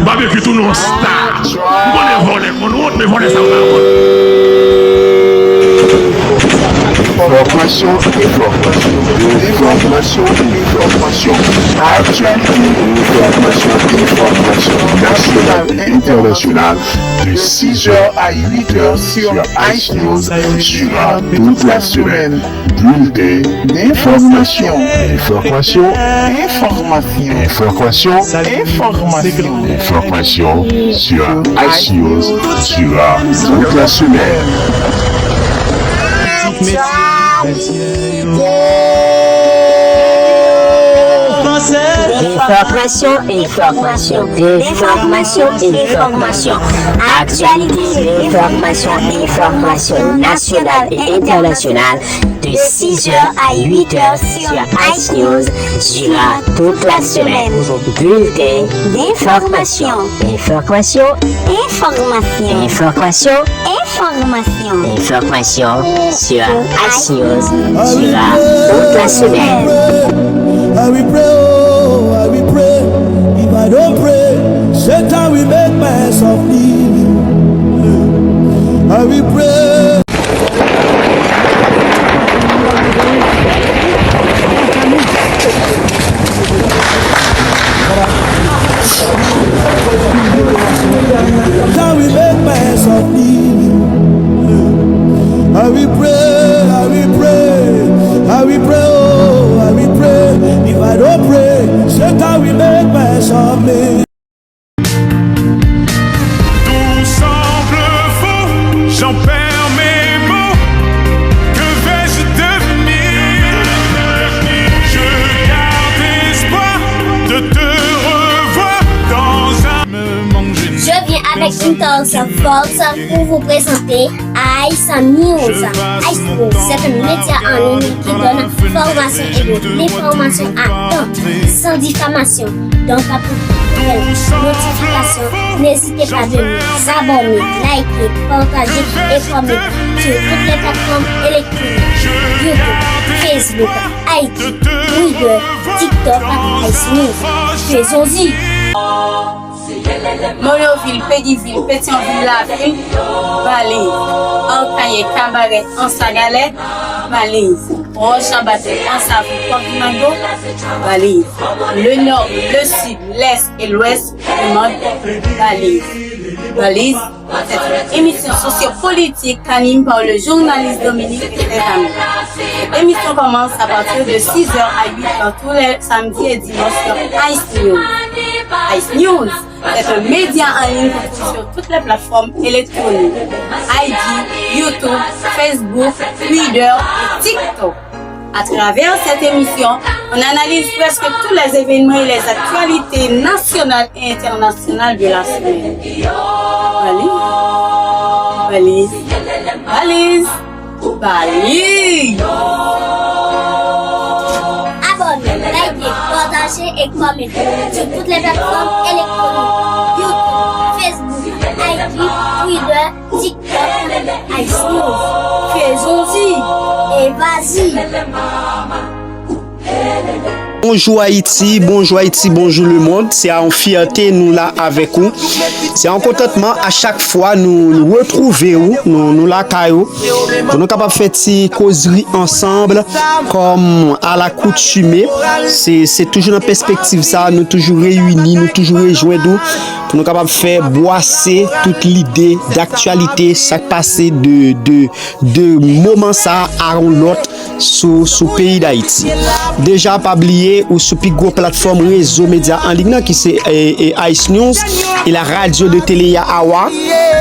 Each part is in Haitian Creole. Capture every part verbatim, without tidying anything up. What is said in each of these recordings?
Babekyou tou nou yon star. M konnen vòlè, konn wont, men vòlè sa yo pa wont. Enfòmasyon, enfòmasyon, enfòmasyon, enfòmasyon. Aktyalite, enfòmasyon, enfòmasyon nasyonal e entènasyonal de six heures à huit heures sur Ice News durant toute la semaine. Bulletin d'information. Information. Information. Information. Information. Information sur Ice News durant toute la semaine. Information, information, information, information. Actualité, information, information nationale et internationale. De six heures à huit heures sur Ice News durant toute la semaine. Bulletin d'information. Information. Information. Information. Information. Information sur Ice News durant toute la semaine. I will pray, oh, I will pray. If I don't pray, Satan will make mess of me. I will pray. Jah will make mess of me. I will pray, I will pray, I will pray, oh, I will pray. If I don't pray, Satan will make mess of me. Tout semble faux, j'en perds mes mots. Que vais-je devenir? Je garde espoir de te revoir dans un monde. Je viens avec une tendance forte pour vous présenter Ice News. Ice News, c'est un média en ligne qui donne formation et de l'information à temps, sans diffamation. Donc, pour notification, n'hésitez pas de nous abonner, liker, partager et commenter sur toutes les plateformes électroniques, YouTube, Facebook, I G, Twitter, TikTok, Ice News. Faisons-y! Molyovil, Pegivil, Petyonvil, Lavil, Baliz, Akayè, Kabarè, Anse à Galets, Baliz, Wòch an Batèy, Anse à Vis, Pòt Vimango, Baliz, le Nò, le Sid, Lès e Lwès, Limòd, Baliz, Baliz, Sèt emisyon sosyo-politik k anime pa le jounalis Dominique Estefano. Cette émission commence à partir de six heures à huit heures tous les samedis et dimanches sur Ice News. Ice News, c'est un média en ligne qu'on trouve sur toutes les plateformes électroniques, I G, YouTube, Facebook, Twitter et TikTok. À travers cette émission, on analyse presque tous les événements et les actualités nationales et internationales de la semaine. Baliz, baliz, baliz, baliz. Abonnez, likez, partagez et commentez sur toutes les plateformes électroniques, YouTube, Facebook, I G, Twitter, TikTok, Ice News. Faisons-y et vas-y. Bonjou Ayiti, bonjou Ayiti, bonjou lemonn. Se yon fyète nou la avèk ou. Se yon kontantman a chak fwa nou, nou retwouve ou, nou, nou lakay ou. Pou nou kapab fè ti kozri ansanm, kòm alakoutime. Se, se toujou nan pèspektiv sa, nou toujou reyini, nou toujou rejwenn ou. Pou nou kapab fè bwase tout lide daktyalite, sa k pase de, de, de moman sa a yon lòt sou, sou peyi Dayiti. Deja, pa bliye, ou sou pi gwo platfòm rezo medya an liy nan, ki se, e, e, Ice News e la radio de télé Yahawah.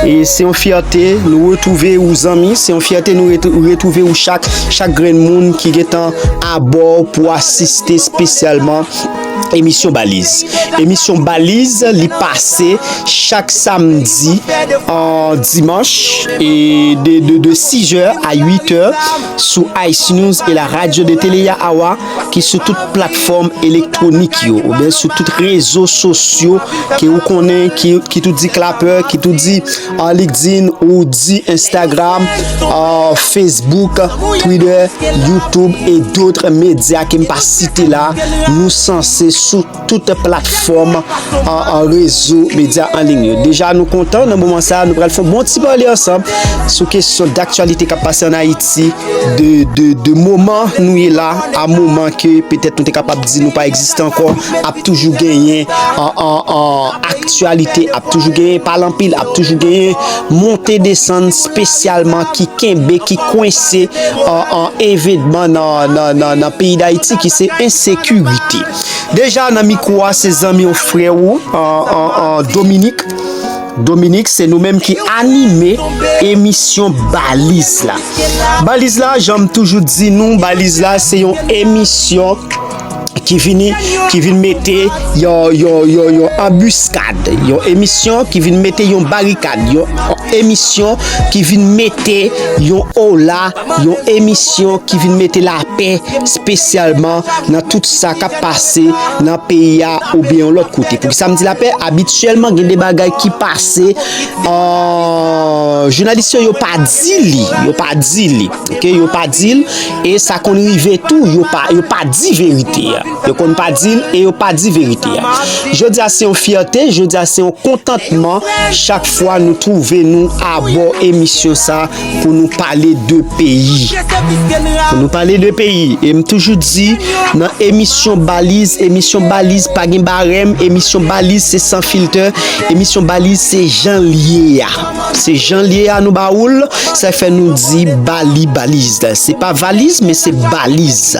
E se yon fyète, nou retwouve ou zanmi, se yon fyète nou ret-, retwouve ou chak, chak grenn moun ki gentan abò pou asiste espesyalman emisyon Baliz. Emisyon Baliz, li pase chak samdi, an dimanch, e de, de, de six heures à huit heures sou Ice News et la radio de télé Yahawah, ki sou tout platfòm elektwonik yo, oubyen sou tout rezo sosyo ke ou konnen, ki, ki tou di Clapper, ki tou di, ah, LinkedIn, ou di Instagram, ah, Facebook, Twitter, YouTube et d'autres médias ke m pa site la, nou sanse sou tout platfòm an, an rezo medya an liy yo. Deja, nou kontan, nan moman sa a, nou pral fè yon bon ti pale ansanm sou kesyon daktyalite k ap pase ann Ayiti, de, de, de moman nou ye la, a moman ke petèt nou te kapab di nou pa egziste ankò, ap toujou genyen an, an, an aktyalite, ap toujou genyen pale anpil, ap toujou genyen monte desann, espesyalman ki kenbe, ki kwense an, an evenman nan, nan, nan, nan peyi Dayiti, ki se ensekirite. Deja nan mikwo a, se zanmi w, frè w, an, an, an Dominique. Dominique, se nou menm ki anime emisyon Baliz la. Baliz la, jan m toujou di nou, Baliz la, se yon emisyon ki vini, ki vin mete yon, yon, yon, yon anbiskad, yon emisyon ki vin mete yon barikad, yon emisyon ki vin mete yon ola, yon emisyon ki vin mete lapè espesyalman nan tout sa k ap pase nan peyi a oubyen yon lòt kote. Poukisa m di lapè? Abityèlman, gen de bagay ki pase, euh, jounalis yo, yo pa di li, yo pa di li, oke, yo pa di l, e sa konn rive tou, yo pa, yo pa di verite a. Yo konn pa di l e yo pa di verite a. Jodi a se yon fyète, jodi a se yon kontantman chak fwa nou twouve nou abò emisyon sa pou nou pale de peyi. Pou nou pale de peyi. E m toujou di nan emisyon Baliz, emisyon Baliz pa gen barèm, emisyon Baliz se san filtè, emisyon Baliz se jan l ye a. Se jan l ye a nou ba ou l, sa fè nou di Bali Baliz. Se pa valiz, men se baliz.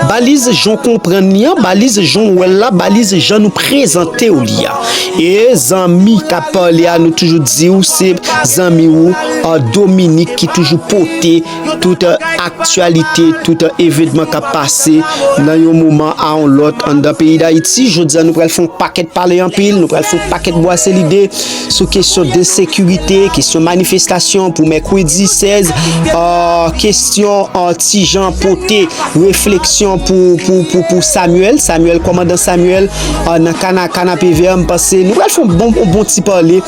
Baliz jan w konprann li an, baliz jan w wè l la, baliz jan nou prezante w li a. E zanmi k ap pale a, nou toujou di w se zanmi w, euh, Dominique ki toujou pote tout, euh, aktyalite, tout, euh, evenman k ap pase nan yon moman a yon lòt anndan peyi Dayiti. Jodi a, nou pral fè yon pakèt pale anpil, nou pral fè yon pakèt bwase lide sou kesyon de sekirite, kesyon manifestasyon pou mèkredi sèz, euh, kesyon, euh, Ti Jan pote refleksyon pou, pou, pou, pou Samuel, Samuel, kòmandan Samuel, euh, nan kana, kanapevè, m panse nou pral fè yon bon, yon bon ti pale,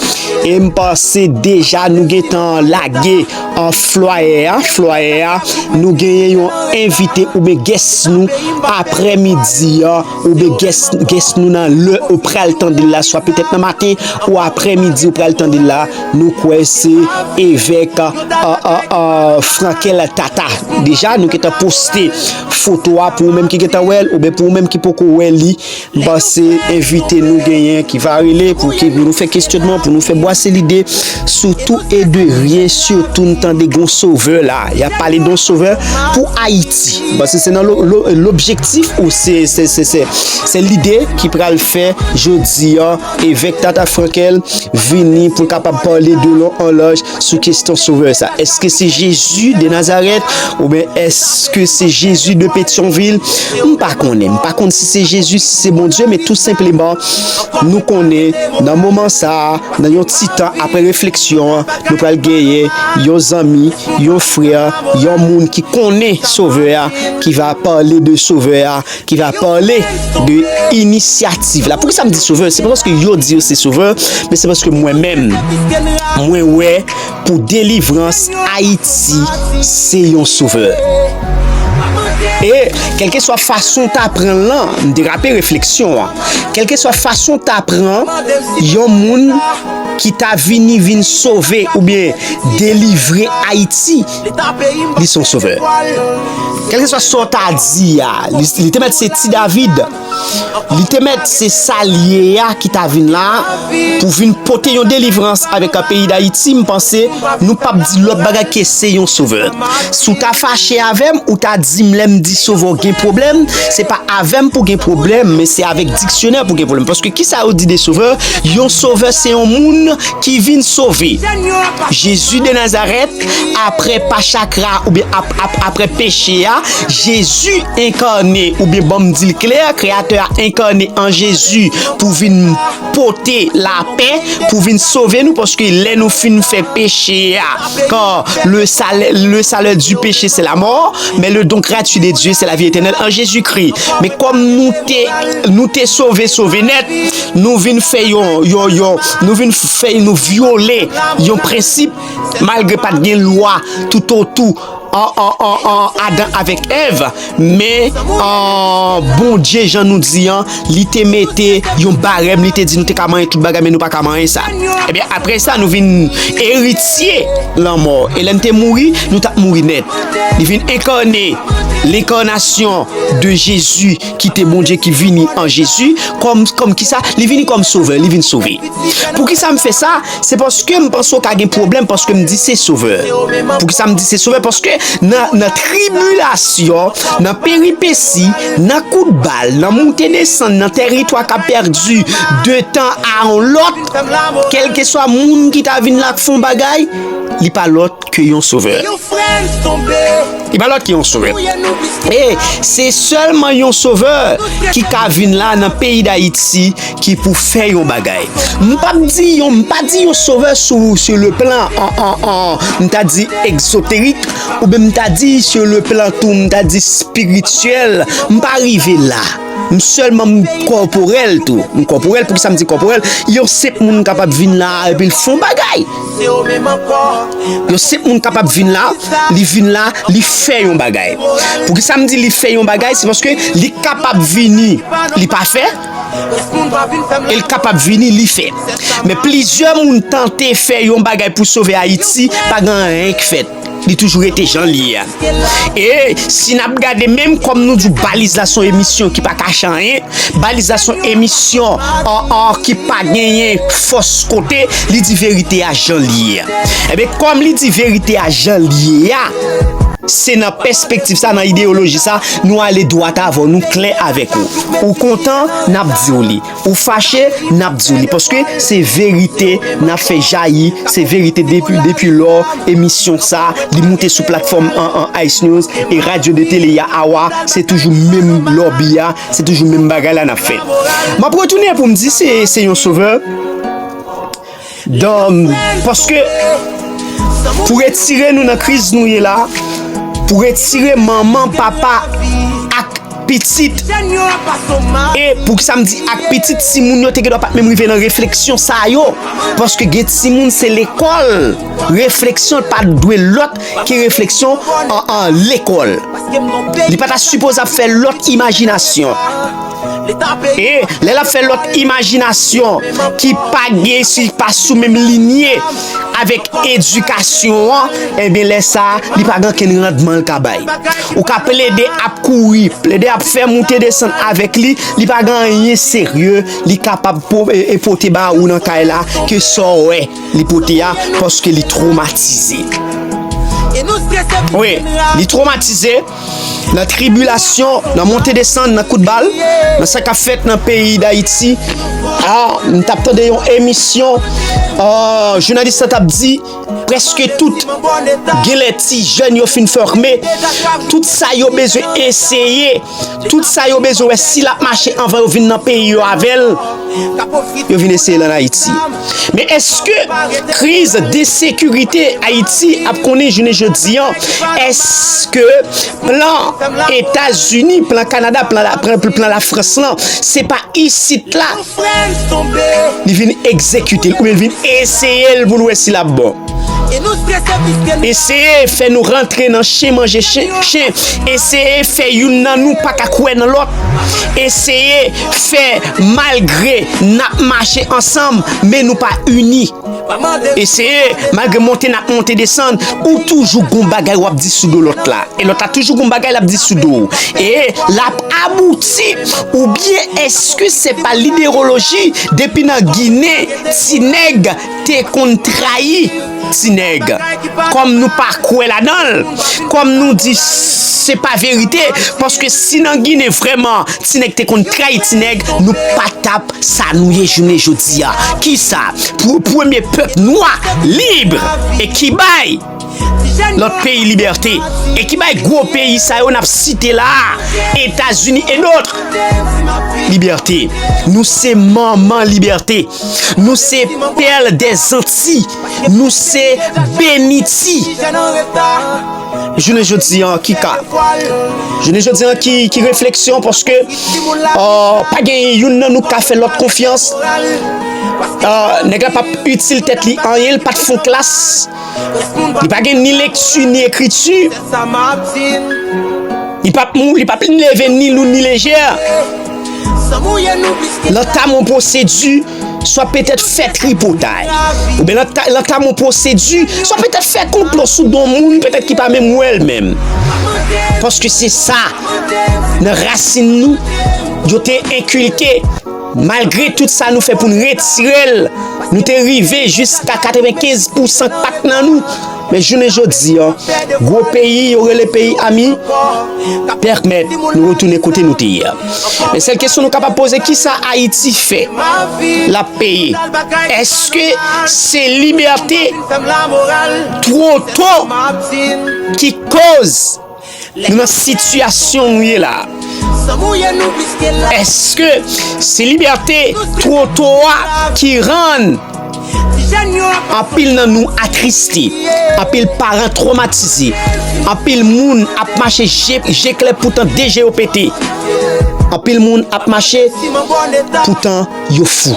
e m panse deja nou gentan lage an flayè a, flayè a, nou genyen yon envite oubyen guest nou aprèmidi a, oubyen guest, guest nou nan lè ou pral tande l la, swa petèt nan maten ou aprèmidi ou pral tande l la, nou kwè se evèk, a, a, a, Frankel Tata. Deja, nou gentan poste foto a pou ou menm ki gentan wè l, oubyen pou ou menm ki poko wè li, m panse envite nou genyen ki va rele pou ke nou fè kesyonman, pou nou fè bwase lide sou tou e de ryen, sitou n tande gon sovè la. Y ap pale de yon sovè pou Ayiti. M panse se nan lo-, lo-, lobjektif ou se, se, se, se, se lide ki pral fè jodi a evèk Tata Frankel vini pou l kapab pale de long an laj sou kesyon sovè sa. Èske se Jezi de Nazarèt oubyen èske se Jezi de Petyonvil? M pa konnen. M pa konn si se Jezi, si se Bondye, men tou senpleman, nou konnen nan moman sa a, nan yon ti tan apre refleksyon an, nou pral genyen yon zanmi, yon frè, yon moun ki konnen Sovè a, ki va pale de Sovè a, ki va pale de inisyativ la. Poukisa m di sovè? Se pa paske yo di yo se sovè, men se paske mwen menm, mwen wè pou delivrans Ayiti, se yon sovè. E kèlkeswa fason w ta pran l lan, m derape refleksyon an, kèlkeswa fason w ta pran yon moun ki ta vini vin sove oubyen delivre Ayiti, li se yon sovè. Kèlkeswa sa w ta di a, li, li te mèt se Ti David. Li te mèt se sa l ye a ki ta vin la pou vin pote yon delivrans avèk peyi Dayiti. M panse nou p ap di lòt bagay ke se yon sovè. Si w ta fache avè m, ou ta di m lè m di sovè w gen pwoblèm, se pa avè m pou gen pwoblèm, men se avèk diksyonè pou gen pwoblèm. Paske kisa yo di de sovè? Yon sovè se yon moun ki vin sove. Jezi de Nazarèt, apre pachakra oubyen ap, ap, apre peche a, Jezi enkane, oubyen ban m di l klè, Kreyatè a enkane an Jezi pou vin pote lapè, pou vin sove nou, paske lè nou fin fè peche a, car le salaire, le salaire du péché, c'est la mort, mais le don gratuit de Dieu, c'est la vie éternelle en Jésus-Christ. Men kòm nou te, nou te sove, sove nèt, nou vin fè yon, yon, yon, nou vin fè, nou vyole yon prensip, malgre pa t gen lwa toutotou, an, an, an, an, Adan avèk Èv, men an, Bondye, jan nou di an, li te mete yon barèm, li te di nou te ka manyen tout bagay, men nou pa ka manyen sa. Ebyen, apre sa, nou vin eritye lanmò. E lè n te mouri, nou t ap mouri nèt. Li vin enkane, lenkanasyon de Jezi, ki te Bondye ki vini an Jezi, kòm, kòm kisa? Li vini kòm sovè, li vin sove. Poukisa m fè sa? Se paske m panse w ka gen pwoblèm paske m di se sovè. Poukisa m di se sovè? Paske nan, nan tribilasyon, nan peripesi, nan kout bal, nan moute desann, nan tèritwa k ap pèdi de tan a yon lòt, kèlkeswa moun ki ta vin la k fè yon bagay, li pa lòt ke yon sovè. Li pa lòt ke yon sovè. E se sèlman yon sovè ki ka vin la nan peyi Dayiti ki pou fè yon bagay. M p ap di yon, m pa di yon sovè sou, sou le plan, an, an, an, m ta di egzoterik, oubyen m ta di sou le plan tou, m ta di espirityèl. M pa rive la. M sèlman m kòporèl tou. M kòporèl, poukisa m di kòporèl? Yon senp moun kapab vin la epi l fè yon bagay. Yon senp moun kapab vin la, li vin la, li fè yon bagay. Poukisa m di li fè yon bagay? Se paske li kapab vini, li pa fè, e l kapab vini, li fè. Men plizyè moun tante fè yon bagay pou sove Ayiti, pa gen anyen k fèt. Li toujou rete jan l ye a. E si n ap gade, menm kòm nou di w, Baliz la se yon emisyon ki pa kache anyen, Baliz la se yon emisyon, an, an, ki pa genyen fòs kote, li di verite a jan l ye a. Ebyen, kòm li di verite a jan l ye a, se nan pèspektiv sa, nan ideyoloji sa, nou ale dwat avè w, nou klè avèk ou. Ou kontan, n ap di w li. Ou fache, n ap di w li, paske se verite n ap fè jayi, se verite depi, depi lò emisyon sa, li moute sou platfòm an, an Ice News e radyo de tele a, Awa, se toujou menm lòbi a, se toujou menm bagay la n ap fè. M ap retounen pou m di se, se yon sovè. Dan, paske pou retire nou nan kriz nou ye la, pou retire manman, papa ak pitit, e poukisa m di ak pitit, timoun yo te gendwa pa t menm rive nan refleksyon sa yo, paske gen timoun se lekòl, refleksyon pa dwe lòt ke refleksyon an, an lekòl. Li pa ta sipoze ap fè lòt imajinasyon. E lè l ap fè lòt imajinasyon ki pa gen, si pa sou menm linye avèk edikasyon an, ebyen, lè sa a, li pa gen okenn randman l ka bay. Ou ka plede ap kouri, plede ap fè moute desann avèk li, li pa gen anyen serye li kapab po-, e, e pote ba ou nan kay la ke sa w wè li pote a, paske li twomatize. Wi, li twomatize nan tribilasyon, nan monte desann, nan kout bal, nan sa k ap fèt nan peyi Dayiti. A, m t ap tande yon emisyon, a, jounalis la t ap di, prèske tout, genlè ti jèn yo fin fòme, tout sa yo bezwen eseye, tout sa yo bezwen wè si l ap mache anvan yo vin nan peyi yo avè l, yo vin eseye l ann Ayiti. Men èske kriz de sekirite Ayiti ap konnen jounen jodi an, èske plan Etazini, plan Kanada, plan la, plan, plan Lafrans lan, se pa isit la li vin egzekite l, oubyen l vin eseye l pou l wè si l ap bon. Eseye fè nou rantre nan chen manje chen, chen. Eseye fè youn nan nou pa ka kwè nan lòt. Eseye fè, malgre n ap mache ansanm, men nou pa ini. Eseye, malgre monte n ap monte desann, ou toujou gon bagay w ap di sou do lòt la. E lòt la toujou gon bagay l ap di sou do w. E l ap abouti, oubyen èske se pa lidewoloji depi nan Ginen, ti nèg te konn trayi ti nèg? Kòm nou pa kwè ladan l, kòm nou di se pa verite, paske si nan Ginen vrèman ti nèg te konn trayi ti nèg, nou pa t ap sa nou ye jounen jodi a. Kisa? Pou premye pèp nwa lib e ki bay lòt peyi libète. E ki bay gwo peyi sa yo n ap site la a, Etazini e dòt, libète. Nou se manman libète. Nou se pèl dèzanti. Nou se beniti. Jounen jodi an, ki ka? Jounen jodi an, ki, ki refleksyon? Paske, euh, pa gen youn nan nou k ka fè lòt konfyans. Euh, nèg la p ap itil tèt li anyen, li pa t fè yon klas. Li pa gen ni lekti, ni ekriti. Li p ap mou, li p ap ni leve, ni lou, ni lejè. Lantam yon pwosedi, swa petèt fè tripotay, oubyen lanta-, lantam yon pwosedi, swa petèt fè konplo sou do moun petèt ki pa menm wè l menm. Paske se sa, nan rasin nou, yo te enkilke. Malgre tout sa nou fè pou n retire l, nou te rive jiska katrevenkenz pousan k pa t nan nou. Men jounen jodi an, gwo peyi yo rele peyi ami pèmèt nou retounen kote nou te ye a. Men sèl kesyon nou kapab poze, kisa Ayiti fè l ap peye? Èske se libète twò to ki koz nou nan sitiyasyon nou ye la? Èske se libète twò to a ki rann anpil nan nou atriste, anpil paran twomatize, anpil moun ap mache je, je klè poutan de je yo pete, anpil moun ap mache poutan yo fou?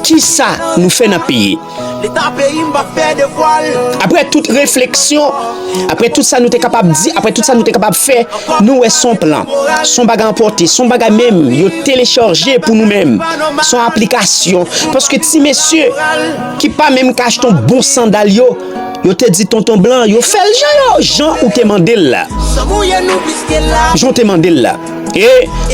Kisa nou fè nan peyi? Apre tout refleksyon, apre tout sa nou te kapab di, apre tout sa nou te kapab fè, nou wè s on plan, s on bagay anpòte, s on bagay menm yo telechaje pou nou menm, s on aplikasyon. Paske ti mesye ki pa menm ka achte yon bon sandal yo, yo te di tonton blan, yo fè l jan yo, jan ou te mande l la. Jan ou te mande l la. E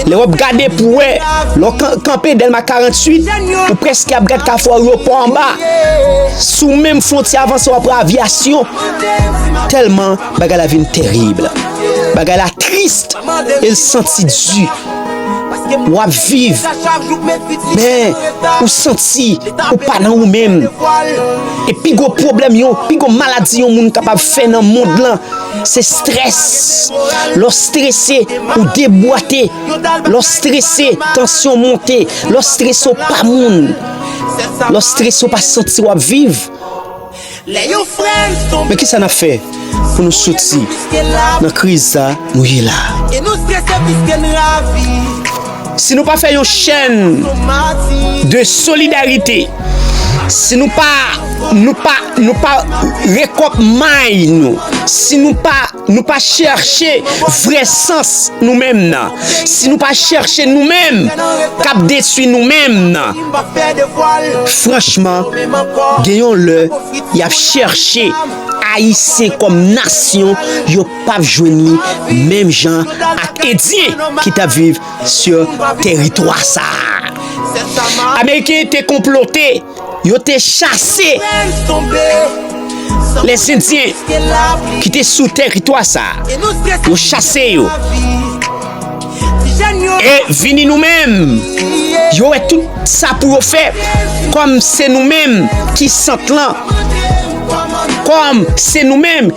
lè w ap gade pou wè, lè w kan-, kanpe Dèlma karanntuit, ou prèske ap gad Kafou Ayewopò anba. Sou menm fwontyè avanse w ap wè avyasyon. Tèlman bagay la vin tèrib. Bagay la tris, e l santi di. W ap viv, men ou santi ou pa nan ou menm. E pi gwo pwoblèm yon, pi gwo maladi yon moun kapab fè nan mond lan, se strès. Lè w strese, ou debwate. Lè w strese, tansyon monte. Lè w strese, w pa moun. Lè w strese, w pa santi w ap viv. Men kisa n ap fè pou nou soti nan kriz sa nou ye la? Si nou pa fè yon chèn de solidarite, si nou pa, nou pa, nou pa rekòp may nou, si nou pa, nou pa chèche vrè sans nou menm nan, si nou pa chèche nou menm k ap detwi nou menm nan, franchman, gen yon lè y ap chèche Ayisyen kòm nasyon, yo p ap jwenn li menm jan ak Endyen ki t ap viv sou tèritwa sa a. Ameriken te konplote, yo te chase lèzendyen ki te sou tèritwa sa a. Yo chase yo. E vini nou menm, yo wè tout sa pou yo fè, kòm se nou menm ki sant lan, kòm se nou menm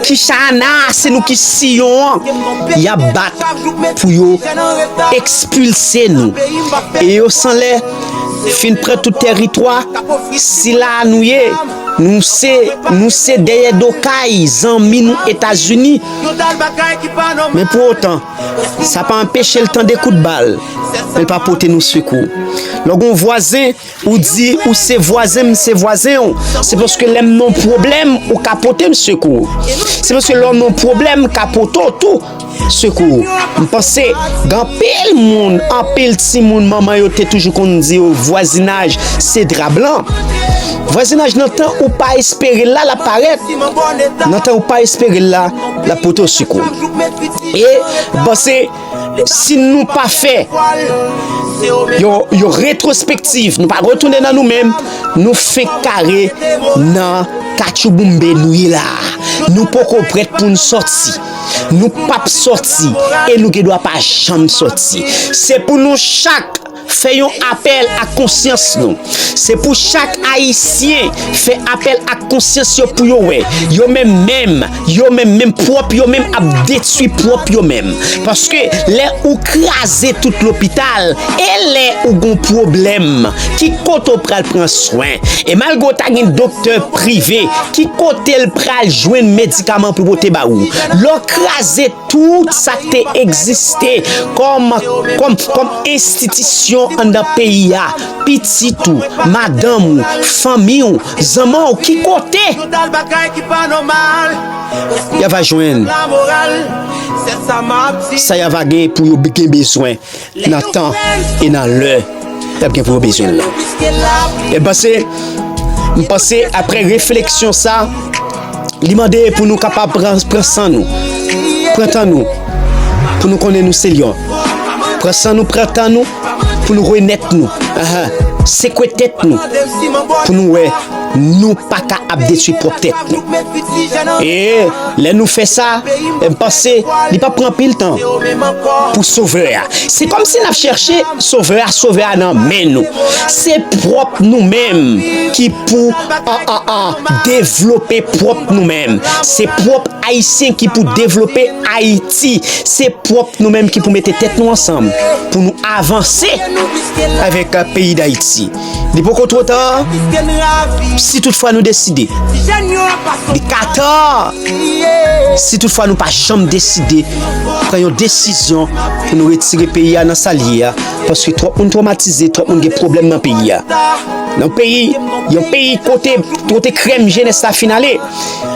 ki chana a, se nou ki siyon an, y ap bat pou yo ekspilse nou. E yo sanlè fin pran tout tèritwa, sila nou ye, nou se, nou se dèyè do kay zanmi nou Etazini. Men pou otan, sa pa anpeche l tande kout bal, men l pa pote nou sekou. Lè w gen yon vwazen, ou di ou se vwazen, m se vwazen w, se paske lè m nan yon pwoblèm, ou ka pote m sekou. Se paske lè w nan yon pwoblèm, m ka pote w tou sekou. M panse gen anpil moun, anpil timoun, manman yo te toujou konn di yo, vwazinaj se dra blan. Vwazinaj nan tan ou pa espere l la, l ap parèt. Nan tan ou pa espere l la, l ap pote w sekou. E m panse si nou pa fè yon, yon retwospektiv, nou pa retounen nan nou menm, nou fenk kare nan katchouboumbe nou ye la a. Nou poko prèt pou n sòti. Nou p ap sòti e nou gen dwa pa janm sòti. Se pou nou chak Fè yon apèl ak konsyans nou. Se pou chak Ayisyen fè apèl ak konsyans yo pou yo wè. Yo menm menm, yo menm menm pwòp yo menm ap detwi pwòp yo menm. Paske lè ou kraze tout lopital, e lè ou gon pwoblèm, ki kote w pral pran swen? E malgre w ta gen doktè prive, ki kote l pral jwenn medikaman pou pote ba ou? Lè w kraze tout sa k te egziste kòm, kòm, kòm enstitisyon anndan peyi a, pitit ou, madanm ou, fanmi w, zanmi w, ki kote y ava jwenn sa y ava gen pou yo gen bezwen nan tan e nan lè y ap gen pou yo bezwen l lan? E m panse, m panse apre refleksyon sa, li mande pou nou kapab pran, pran san nou, pran tan nou, pou nou konnen nou se lyon. Pran san nou, pran tan nou, pou nou renèt nou. Ahan. Sekwe tèt nou, pou nou wè nou pa ka ap detwi pwòp tèt nou. E lè nou fè sa, m panse li p ap pran anpil tan pou Sovè a. Se kòmsi n ap chèche Sovè a, Sovè a nan men nou. Se pwòp nou menm ki pou, a, a, a, devlope pwòp nou menm. Se pwòp Ayisyen ki pou devlope Ayiti. Se pwòp nou menm ki pou mete tèt nou ansanm pou nou avanse avèk, euh, peyi Dayiti. Li poko twò ta si toutfwa nou deside. Li ka ta si toutfwa nou pa janm deside pran yon desizyon pou nou retire peyi a nan sa l ye a. Paske twòp moun twomatize, twòp moun gen pwoblèm nan peyi a. Nan peyi, yon peyi kote, kote krèm jenès la fin ale.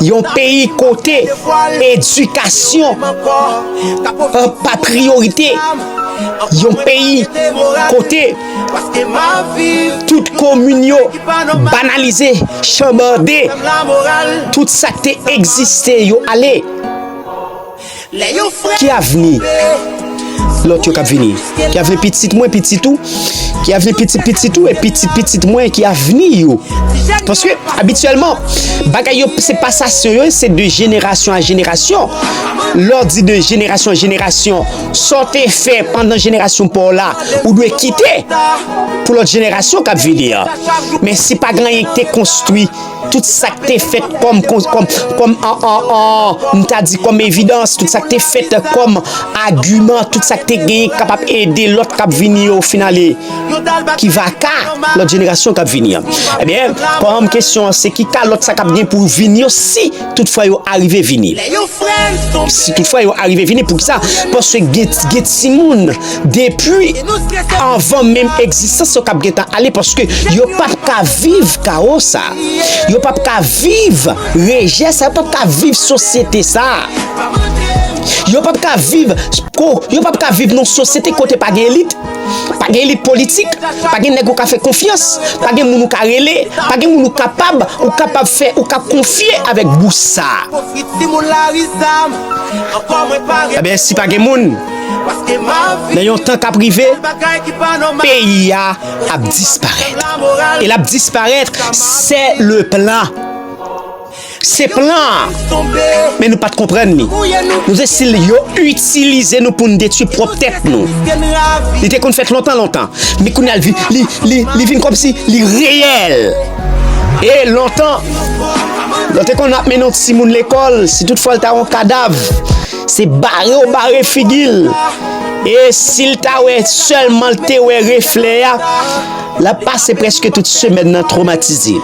Yon peyi kote edikasyon, euh, pa priyorite. Yon peyi kote tout komin yo banalize, chanbade. Tout sa k te egziste yo ale. Ki avni lòt yo k ap vini? Ki avni pitit mwen, pitit ou? Ki avni pitit pitit ou e pitit pitit mwen? Ki avni yo? Paske, abityèlman, bagay yo, se pasasyon yo, se de jenerasyon a jenerasyon. Lè w di de jenerasyon an jenerasyon, sa w te fè pandan jenerasyon pa w la, ou dwe kite pou lòt jenerasyon k ap vini an. Men si pa gen anyen ki te konstwi, tout sa k te fèt kòm, kòm, kòm, kòm, an, an, an, m ta di kòm evidans, tout sa k te fèt kòm agiman, tout sa k te genyen k kapab ede lòt k ap vini yo, finale, ki va ka lòt jenerasyon k ap vini an. Ebyen, pa m kesyon an se ki ka lòt sa k ap gen pou vini yo si toutfwa yo arive vini. Si toutfwa yo arive vini, poukisa? Paske gen, gen timoun, depi anvan menm egzistans yo k ap gentan ale, paske yo p ap ka viv kawo sa. Yo p ap ka viv rejè sa, yo p ap ka viv sosyete sa. Yo p ap ka viv ko-, yo p ap ka viv nan sosyete kote pa gen elit. Pa gen elit politik, pa gen nèg ou ka fè konfyans, pa gen moun ou ka rele, pa gen moun ou kapab, ou kapab fè, ou ka konfye avèk bous sa. Ebyen, si pa gen moun, nan yon tan k ap rive, peyi a ap disparèt. E l ap disparèt, c'est le plan. Se plan an, men nou pa t konprann li. Nou te si yo itilize nou pou n detwi pwòp tèt nou. Li te konn fèt lontan, lontan. Men kounye a, li, li, li, li vin kòmsi li reyèl. E lontan, lè w te konn ap mennen yon timoun lekòl, si toutfwa l ta wè yon kadav, se bare w bare figi l. E si l ta wè, sèlman l te wè reflè a, l ap pase prèske tout semèn nan twomatize.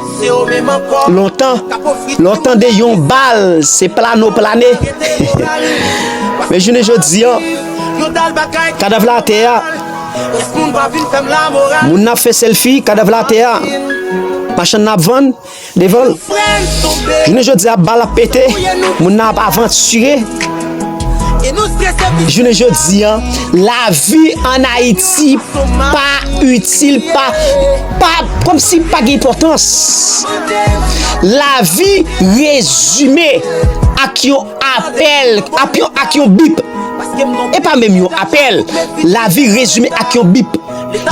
Lontan, lè w tande yon bal, se plano plane. Men jounen jodi an, kadav la atè a, moun nan ap fè sèlfi, kadav la atè a, machann nan ap vann devan l. Jounen jodi a, bal ap pete, moun nan ap avantire. Jounen jodi an, lavi ann Ayiti pa itil, pa, pa, kòmsi pa gen enpòtans. Lavi rezime ak yon apèl, ak yon, ak yon bip. E pa menm yon apèl. Lavi rezime ak yon bip.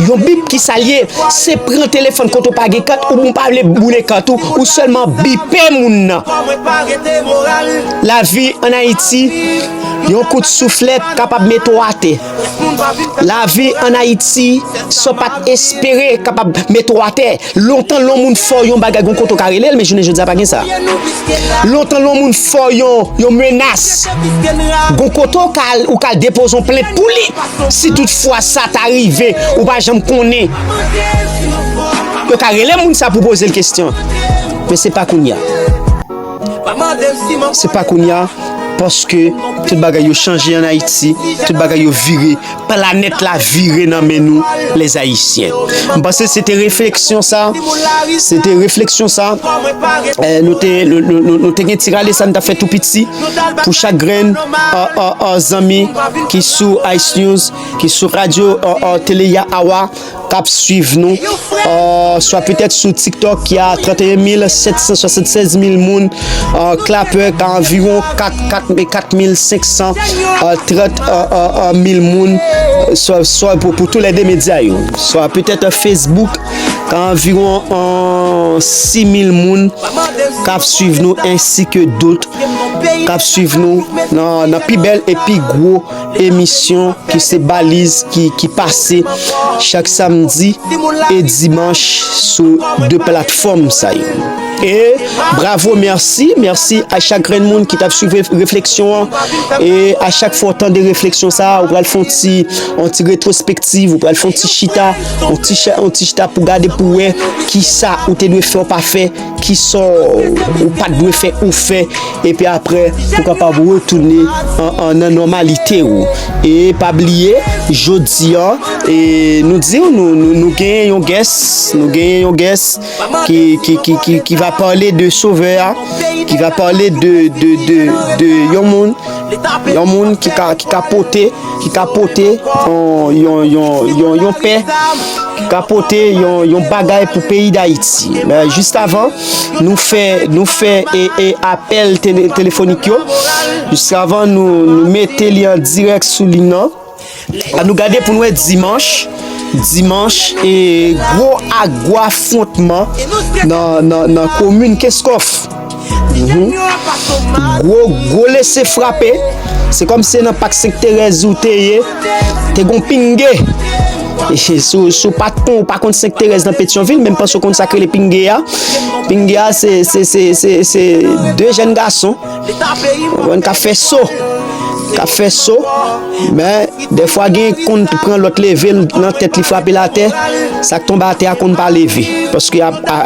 Yon bip ki sa l ye? Se pran telefòn kote w pa gen kat, oubyen w pa vle boule kat ou, ou sèlman bipe moun nan. Lavi ann Ayiti, Yon kout souflèt kapab mete w atè. Lavi ann Ayiti, sa w pa t espere kapab mete w atè. Lontan, lè yon moun fè w yon bagay, gon kote w ka rele l, men jounen jodi a pa gen sa. Lontan, lè yon moun fè w yon, yon menas, gon kote w ka al, ou ka al depoze yon plent pou li. Si toutfwa sa ta rive, ou pa janm konnen. Yo ka rele moun sa pou poze l kesyon. Men se pa kounye a. Se pa kounye a, paske tout bagay yo chanje ann Ayiti, tout bagay yo vire, planèt la vire nan men nou, les Haïtiens. M panse se te refleksyon sa, se te refleksyon sa, eh, nou te, nou, nou, nou, nou te gen ti rale sa n t ap fè tou piti pou chak grenn, eh, eh, eh, zanmi ki sou Ice News, ki sou radyo, eh, eh, Tele Yahawa, k ap swiv nou, eh, swa petèt sou TikTok, ki a trannteyen mil sèt san swasannsèz mil moun, eh, Clapper, k a anviwon kat, kat, kat mil senk san, eh, trant, eh, eh, eh, mil moun, eh, swa, swa pou, pou tou lè de medya yo, swa petèt, eh, Facebook, k a anviwon, eh, sis mil moun k ap swiv nou, ensi ke dot k ap swiv nou nan, nan pi bèl e pi gwo emisyon ki se Baliz ki, ki pase chak samdi e dimanch sou de platfòm sa yo. E bravo, mèsi, mèsi a chak grenn moun ki t ap swiv ref-, refleksyon an, e a chak fwa w tande refleksyon sa a, ou pral fè yon ti, yon ti retwospektiv, ou pral fè yon ti chita, yon ti cha-, yon ti chita pou gade, pou wè kisa ou te dwe fè, w pa fè, kisa w pa t dwe fè, ou fè, epi apre, pou kapab retounen an, an, nan nòmalite w. E pa bliye, jodi a, e nou di w, nou, nou, nou genyen yon guest, nou genyen yon guest ki, ki, ki, ki, ki va pale de Sovè a, ki va pale de, de, de, de yon moun, yon moun ki ka, ki ka pote, ki ka pote yon, yon, yon, yon, yon pè, ki ka pote yon, yon bagay pou peyi Dayiti. Men jis avan nou fè, nou fè e, e apèl tele-, telefonik yo, jis avan nou, nou mete li an dirèk sou liy nan, ann nou gade pou n wè dimanch, dimanch, e gwo a-, gwo afwontman nan, nan, nan komin Kenskòf. Mhm. Gwo, gwo lese frape. Se kòmsi nan pak Sent Terèz ou te ye, te gon pinge. E si w, si w pa t kon, ou pa konn Sent Terèz nan Petyonvil, men m panse w konn sa k rele pinge a. Pinge a, se, se, se, se, se de jèn gason, konprann, k ap fè so. K ap fè so. Men, dèfwa, gen konn pran lòt leve l nan tèt li, frape l atè. Sa k tonbe atè a konn pa leve. Paske a, a,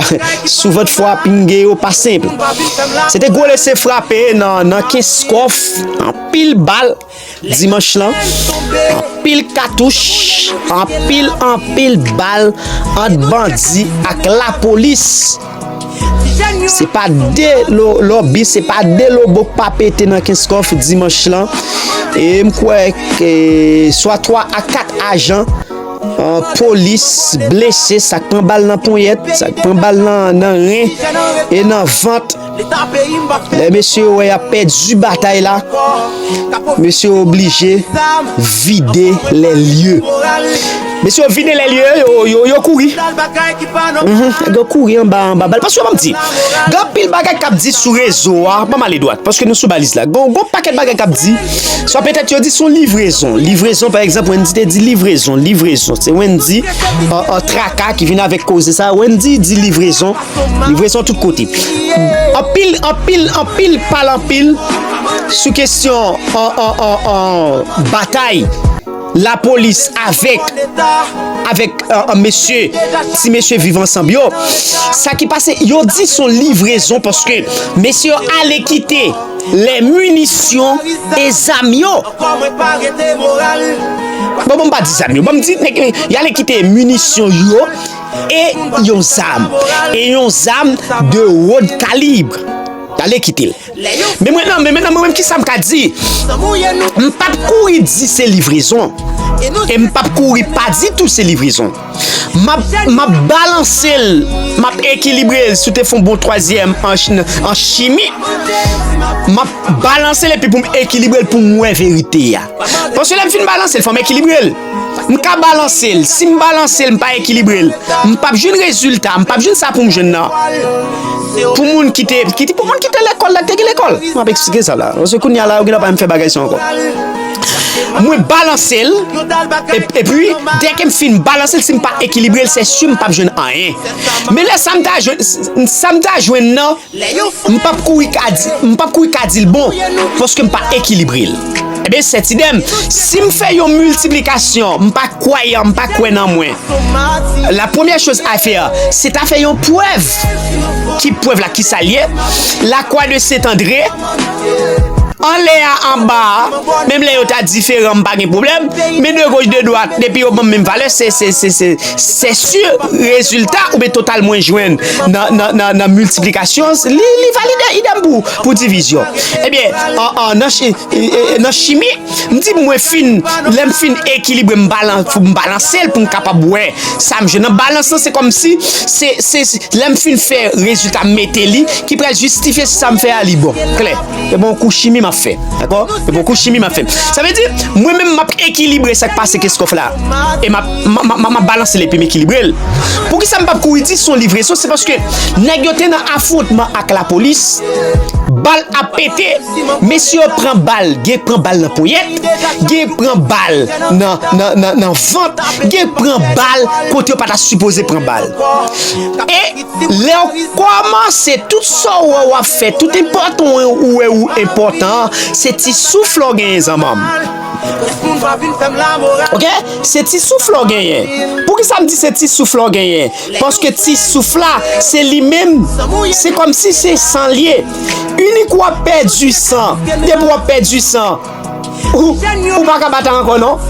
souvantfwa, pinge yo pa senp. Se te gwo lese frape nan, nan Kenskòf. Anpil bal dimanch lan. Anpil katouch. Anpil, anpil bal ant bandi ak lapolis. Se pa de lo-, lòbi, se pa de lobo k pa pete nan Kenskòf dimanch lan. E m kwè ke swa twa a kat ajan, eh, polis blese, sa k pran bal nan ponyèt, sa k pran bal nan, nan ren e nan vant. Lè mesye yo wè y ap pèdi batay la, mesye yo oblije vide lè lye. Mesye yo vide lè lye, yo, yo, yo kouri. Mhm, yo kouri anba, anba bal. Paske ban m di, gen anpil bagay k ap di sou rezo a, ban m ale dwat, paske nou sou Baliz la. Gon, gon pakèt bagay k ap di, swa petèt yo di se yon livrezon. Livrezon, pa egzanp, Wendy te di livrezon, livrezon. Se Wendy, an, an traka ki vin avèk koze sa. Wendy di livrezon, livrezon tout kote. Anpil, anpil, anpil pale anpil sou kesyon an, an, an, an batay lapolis avèk, avèk, an, an mesye, ti mesye Viv Ansanm yo. Sa ki pase, yo di se yon livrezon paske mesye yo ale kite les munitions e zam yo. Bon, bon, m pa di zam yo. Bon, m di nèg, y ale kite minisyon yo e yon zam. E yon zam de haut calibre. Y ale kite l. Men mwen, non, men mentnan, mwen menm, kisa m ka di? M p ap kouri di se livrezon. E m p ap kouri pa di tou se livrezon. M ap, m ap balanse l, m ap ekilibre l, si w te fè yon bon twazyèm an ch-, an chimi, m ap balanse l epi pou m ekilibre l pou m wè verite a. Paske lè m fin balanse l, fò m ekilibre l. M ka balanse l. Si m balanse l, m pa ekilibre l, m p ap jwenn rezilta, m p ap jwenn sa pou m jwenn nan. Pou moun ki te, ki te, pou moun ki te lekòl la, ki te gen lekòl. M ap eksplike sa la. Paske kounye a la, yo gen dwa pa menm fè bagay sa ankò. Mwen balanse l, e- epi, dèke m fin balanse l, si m pa ekilibre l, se si m p ap jwenn anyen. Men lè sa m ta jwenn, sa m ta jwenn nan, m p ap kouri ka di, m p ap kouri ka di l bon, paske m pa ekilibre l. Ebyen, sètidèm, si m fè yon miltiplikasyon, m pa kwayan, m pa kwè nan mwen. La première chose à faire, se ta fè yon prèv. Ki prèv la, ki sa l ye? La croix de Saint André, anlè a, anba a, menm lè yo ta diferan, m pa gen pwoblèm, men de gauche, de droite, depi yo ban m menm valè, se, se, se, se, se si rezilta oubyen total mwen jwenn nan, nan, nan, nan miltiplikasyon, li, li valide, idèm pou, pou divizyon. Ebyen, an, an, nan chi- e, e, e, nan chimi, m di mwen fin, lè m fin ekilibre, m balan- m balanse l pou m kapab wè sa m jwenn nan balans lan, se kòmsi, se, se, se, lè m fin fè rezilta, m mete li, ki pral jistifye si sa m fè a li bon. Klè. E bon kou chimi m ap fè. Dakò? E bon kou chimi m ap fè. Sa vle di, mwen menm m ap ekilibre sa k pase Keskòf la. E m ap, m, m, m, m ap balanse l epi m ekilibre l. Poukisa m p ap kouri di se yon livreson? Se paske nèg yo te nan afwontman ak lapolis. Bal ap pete, mesye yo pran bal, gen pran bal nan ponyèt, gen pran bal nan, nan, nan, nan vant, gen pran bal kote yo pa ta sipoze pran bal. E lè w kòmanse, tout sa w wè w ap fè, tout enpòtan ou wè ou enpòtan, se ti souf la w genyen, zanmanm. Ok? Se ti souf la w genyen. Poukisa m di se ti souf la w genyen? Paske ti souf la, se li menm, se kòmsi se san l ye. Inik w ap pèdi san, depi w ap pèdi san, ou, ou pa ka batay ankò non.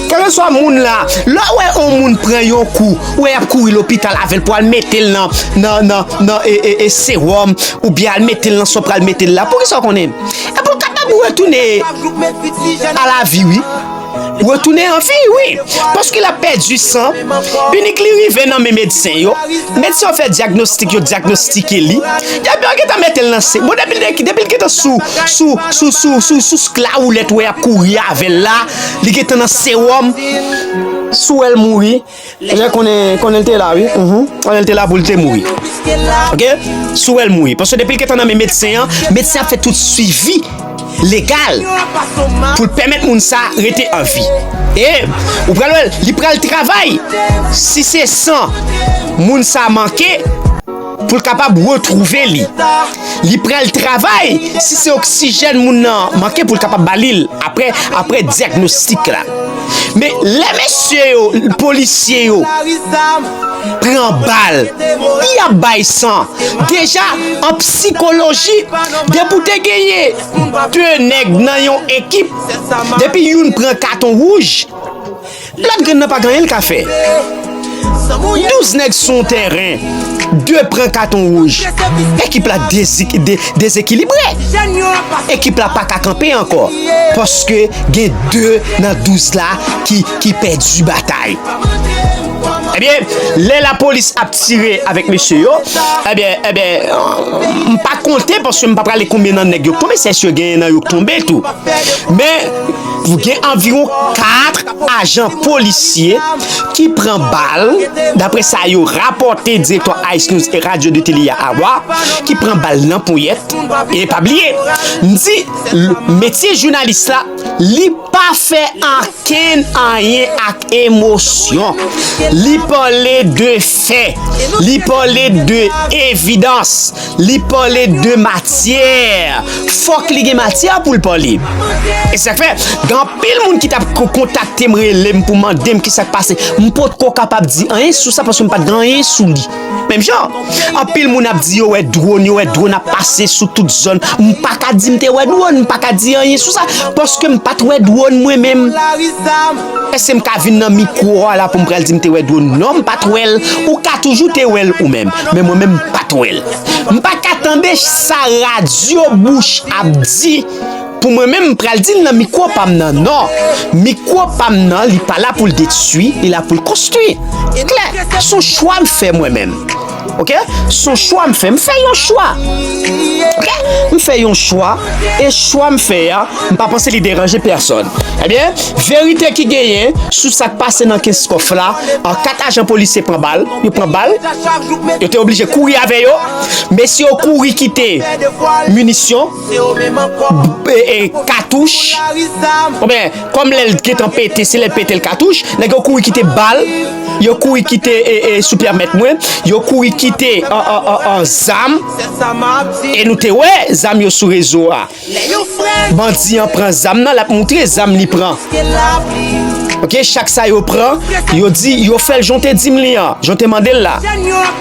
Kèlkeswa moun la, lè w wè yon moun pran yon kou, ou wè y ap kouri lopital avè l pou al mete l nan, nan, nan, nan e, e, e sewòm, oubyen al mete l nan sa w pral mete l la. Poukisa w konnen? E pou l kapab retounen alavi, wi. Retounen an vi, wi. Paske l ap pèdi san. Inik li rive nan men medsen yo. Medsen yo fè dyagnostik, yo dyagnostike li. Epi yo gentan mete l nan se. Bon, depi l, depi l gentan sou, sou, sou, sou, sou, sou sklawoulèt ou wè y ap kouri avè l la, li gentan nan sewòm. Si w wè l mouri, Lè konnen, konnen l te la, wi. Mhm. Konnen l te la pou l te mouri. Ok? Si w wè l mouri. Paske depi l gentan nan men medsen an, medsen ap fè tout swivi legal pou l pèmèt moun sa rete an vi. E ou pral wè l, li pral travay. Si se san moun sa manke, pou l kapab retwouve li. Li pral travay si se oksijèn moun nan manke pou l kapab ba li l apre, apre dyagnostik la. Men lè mesye yo, polisye yo, pran bal, y ap bay san. Deja, an psikoloji, depi w te genyen de nèg nan yon ekip, depi youn pran katon wouj, lòt grenn nan pa gen anyen l ka fè. Douz nèg sou yon tèren, de pran katon wouj. Ekip la dezi-, de-, dezekilibre. Ekip la pa ka kanpe ankò. Paske gen de nan douz la ki, ki pèdi batay. Ebyen, lè lapolis ap tire avèk mesye yo, ebyen, ebyen, m pa konte paske m pa prale konbyen nan nèg yo k tonbe, se si yo genyen nan yo k tonbe tou. Men, gen anviwon kat ajan polisye ki pran bal, daprè sa yo rapòte direktè Ice News e Radio de Télé a Awa, ki pran bal nan ponyèt. E pa bliye, m di, l-, metye jounalis la, li pa fè ankenn anyen ak emosyon. Li pale de fè, li pale de evidans, li pale de matyè. Fòk li gen matyè pou l pale. E sa k fè, gen anpil moun ki t ap ko-, kontakte m, rele m pou mande m kisa k pase. M potko kapab di anyen sou sa paske m pa t gen anyen sou li. Menm jan, anpil moun ap di yo wè dwòn, yo wè dwòn ap pase sou tout zòn. M pa ka di m te wè dwòn, m pa ka di anyen sou sa, paske m pa t wè dwòn mwen menm. Èske m ka vin nan mikwo a la pou m pral di m te wè dwòn? Non, m pa t wè l. Ou ka toujou te wè l ou menm, men mwen menm m pa t wè l. M pa ka tande sa radyo bouch ap di pou mwen menm m pral di l nan mikwo pa m nan. Non, mikwo pa m nan, li pa la pou l detwi, li la pou l konstwi. Klè, se yon chwa m fè mwen menm. Ok? Se yon chwa m fè. M fè yon chwa. Ok? M fè yon chwa. E chwa m fè a, m pa panse li deranje pèsòn. Ebyen, verite ki genyen sou sa k pase nan Kenskòf la, an kat ajan polisye pran bal, yo pran bal, yo te oblije kouri avè yo. Mesye yo kouri kite minisyon, e, e, katouch. Oubyen, kòm lè l gentan pete, se lè l pete l katouch. Nèg yo kouri kite bal, yo kouri kite, e, e, sou pèmèt mwen, yo kouri kite an, an, an, an zam. E nou te wè zam yo sou rezo a. Bandi an pran zam nan, l ap moutre zam li pran. Ok, chak sa yo pran, yo di, yo fè l jan w te di m li an, jan w te mande l la.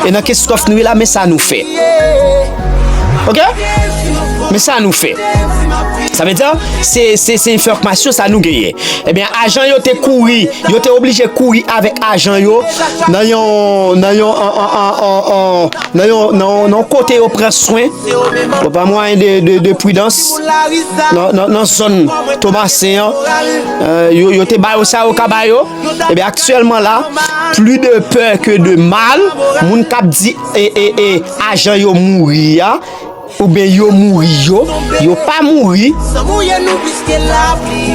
E nan Kenskòf nou ye la, men sa nou fè. Ok? Men sa nou fè. Sa vle di, se, se, se enfòmasyon sa nou genyen. Ebyen, ajan yo te kouri, yo te oblije kouri avèk ajan yo nan yon, nan yon, an, an, an, an, an, nan yon, nan, nan yon kote yo pran swen. Bon, pa mwayen de, de, de pridans, nan, nan, nan zòn Tomasen an, euh, yo, yo te ba yo sa yo ka ba yo. Ebyen, aktyèlman la, plus de peur que de mal, moun k ap di, e, e, e, ajan yo mouri a, oubyen yo mouri yo, yo pa mouri.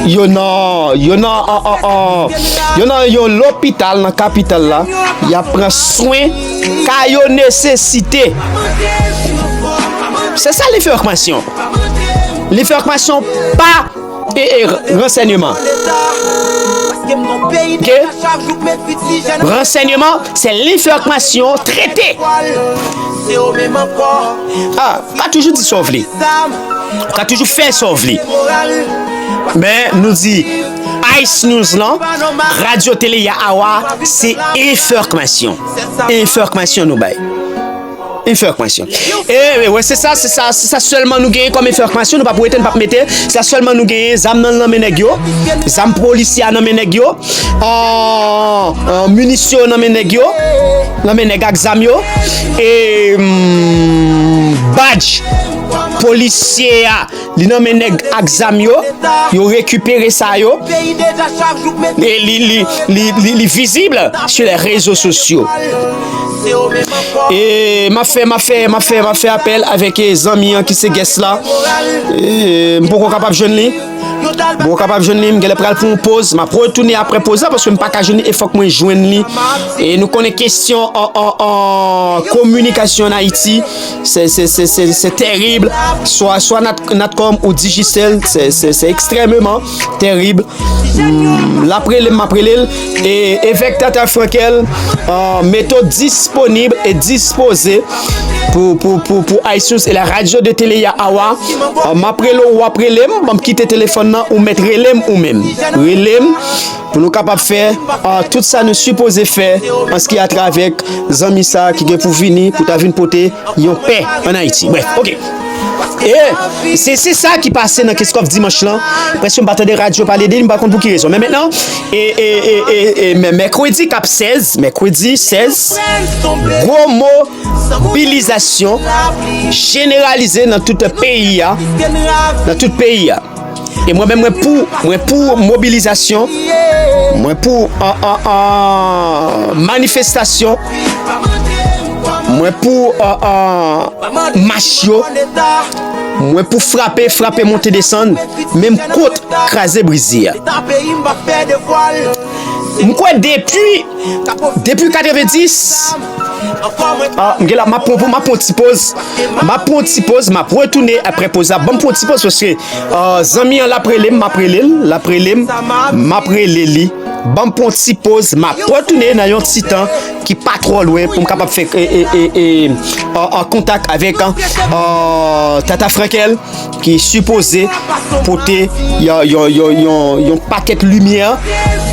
Yo nan, yo nan, an, an, an, yo nan yon lopital nan kapital la, y ap pran swen ka yo nesesite. Se sa lenfòmasyon. Lenfòmasyon pa e, e, ransèyman. Ok? Ransèyman, se lenfòmasyon trete. Ah, ou ka toujou di sa w vle. Ou ka toujou fè sa w vle. Men, nou di, Ice News lan, Radyo Tele Yaawa, se enfòmasyon. Enfòmasyon nou bay. Enfòmasyon. E, e, wè, se sa, se sa, se sa sèlman nou genyen kòm enfòmasyon, nou p ap rete, nou p ap mete. Se sa sèlman nou genyen, zam nan nan men nèg yo. Zam polisye a nan men nèg yo. An, an, minisyon nan men nèg yo. Nan men nèg ak zam yo. E, mm, badj polisye a, li nan men nèg ak zam yo. Yo rekipere sa yo. E li, li, li, li, li vizib sou lè rezo sosyo. E m ap fè, m ap fè, m ap fè, m ap fè apèl avèk, e, zanmi an ki se guest la. E, m poko kapab jwenn li. M poko kapab jwenn li, m genlè pral pran yon poz. M ap retounen apre poz la paske m pa ka jwenn li e fòk mwen jwenn li. E nou konnen kesyon an, an, an kominikasyon an Ayiti, se, se, se, se, se terib. Swa, swa Nat-, Natcom ou Digicel, se, se, se ekstrèmeman terib. Hmm, l ap rele m, m ap rele l. E evèk Tata Frankel, euh, Meto disponib e dispoze pou, pou, pou, pou Ice News e la radio de télé Yaawa. Euh, m ap rele w, w ap rele m, ban m kite telefòn nan, ou mèt rele m ou menm. Rele m pou nou kapab fè, euh, tout sa nou sipoze fè an se ki atravè zanmi sa ki gen pou vini, pou ta vin pote yon pè ann Ayiti. Brèf, ok. E se, se sa ki pase nan Kenskòf dimanch lan. Prèske m pa tande radyo pale de li, m pa konn pou ki rezon. Men mentnan, e, e, e, e, e, mè-, mèkredi k ap sèz, mèkredi sèz, gwo mobilizasyon jeneralize nan tout peyi a, nan tout peyi a. E mwen menm, mwen pou, mwen pou mobilizasyon, mwen pou, an, an, an, manifestasyon, mwen pou, an, an, mach yo, mwen pou frape, frape, monte, desann, menm kont kraze brize a. M kwè depi, depi katrevenndis, ah, m gen la, m ap pran, m ap pran ti poz. M ap pran ti poz, m ap retounen apre poz la. Ban m pran ti poz paske, ah, zanmi an l ap rele m, m ap rele l, l ap rele m, m ap rele li. Ban m pran ti poz, m ap retounen nan yon ti tan ki pa twò lwen pou m kapab fè, e, e, e, e, ah, ah, kontak avèk, ah, ah, Tata Frankel. Ki sipoze pote yon, yon, yon, yon, yon pakèt limyè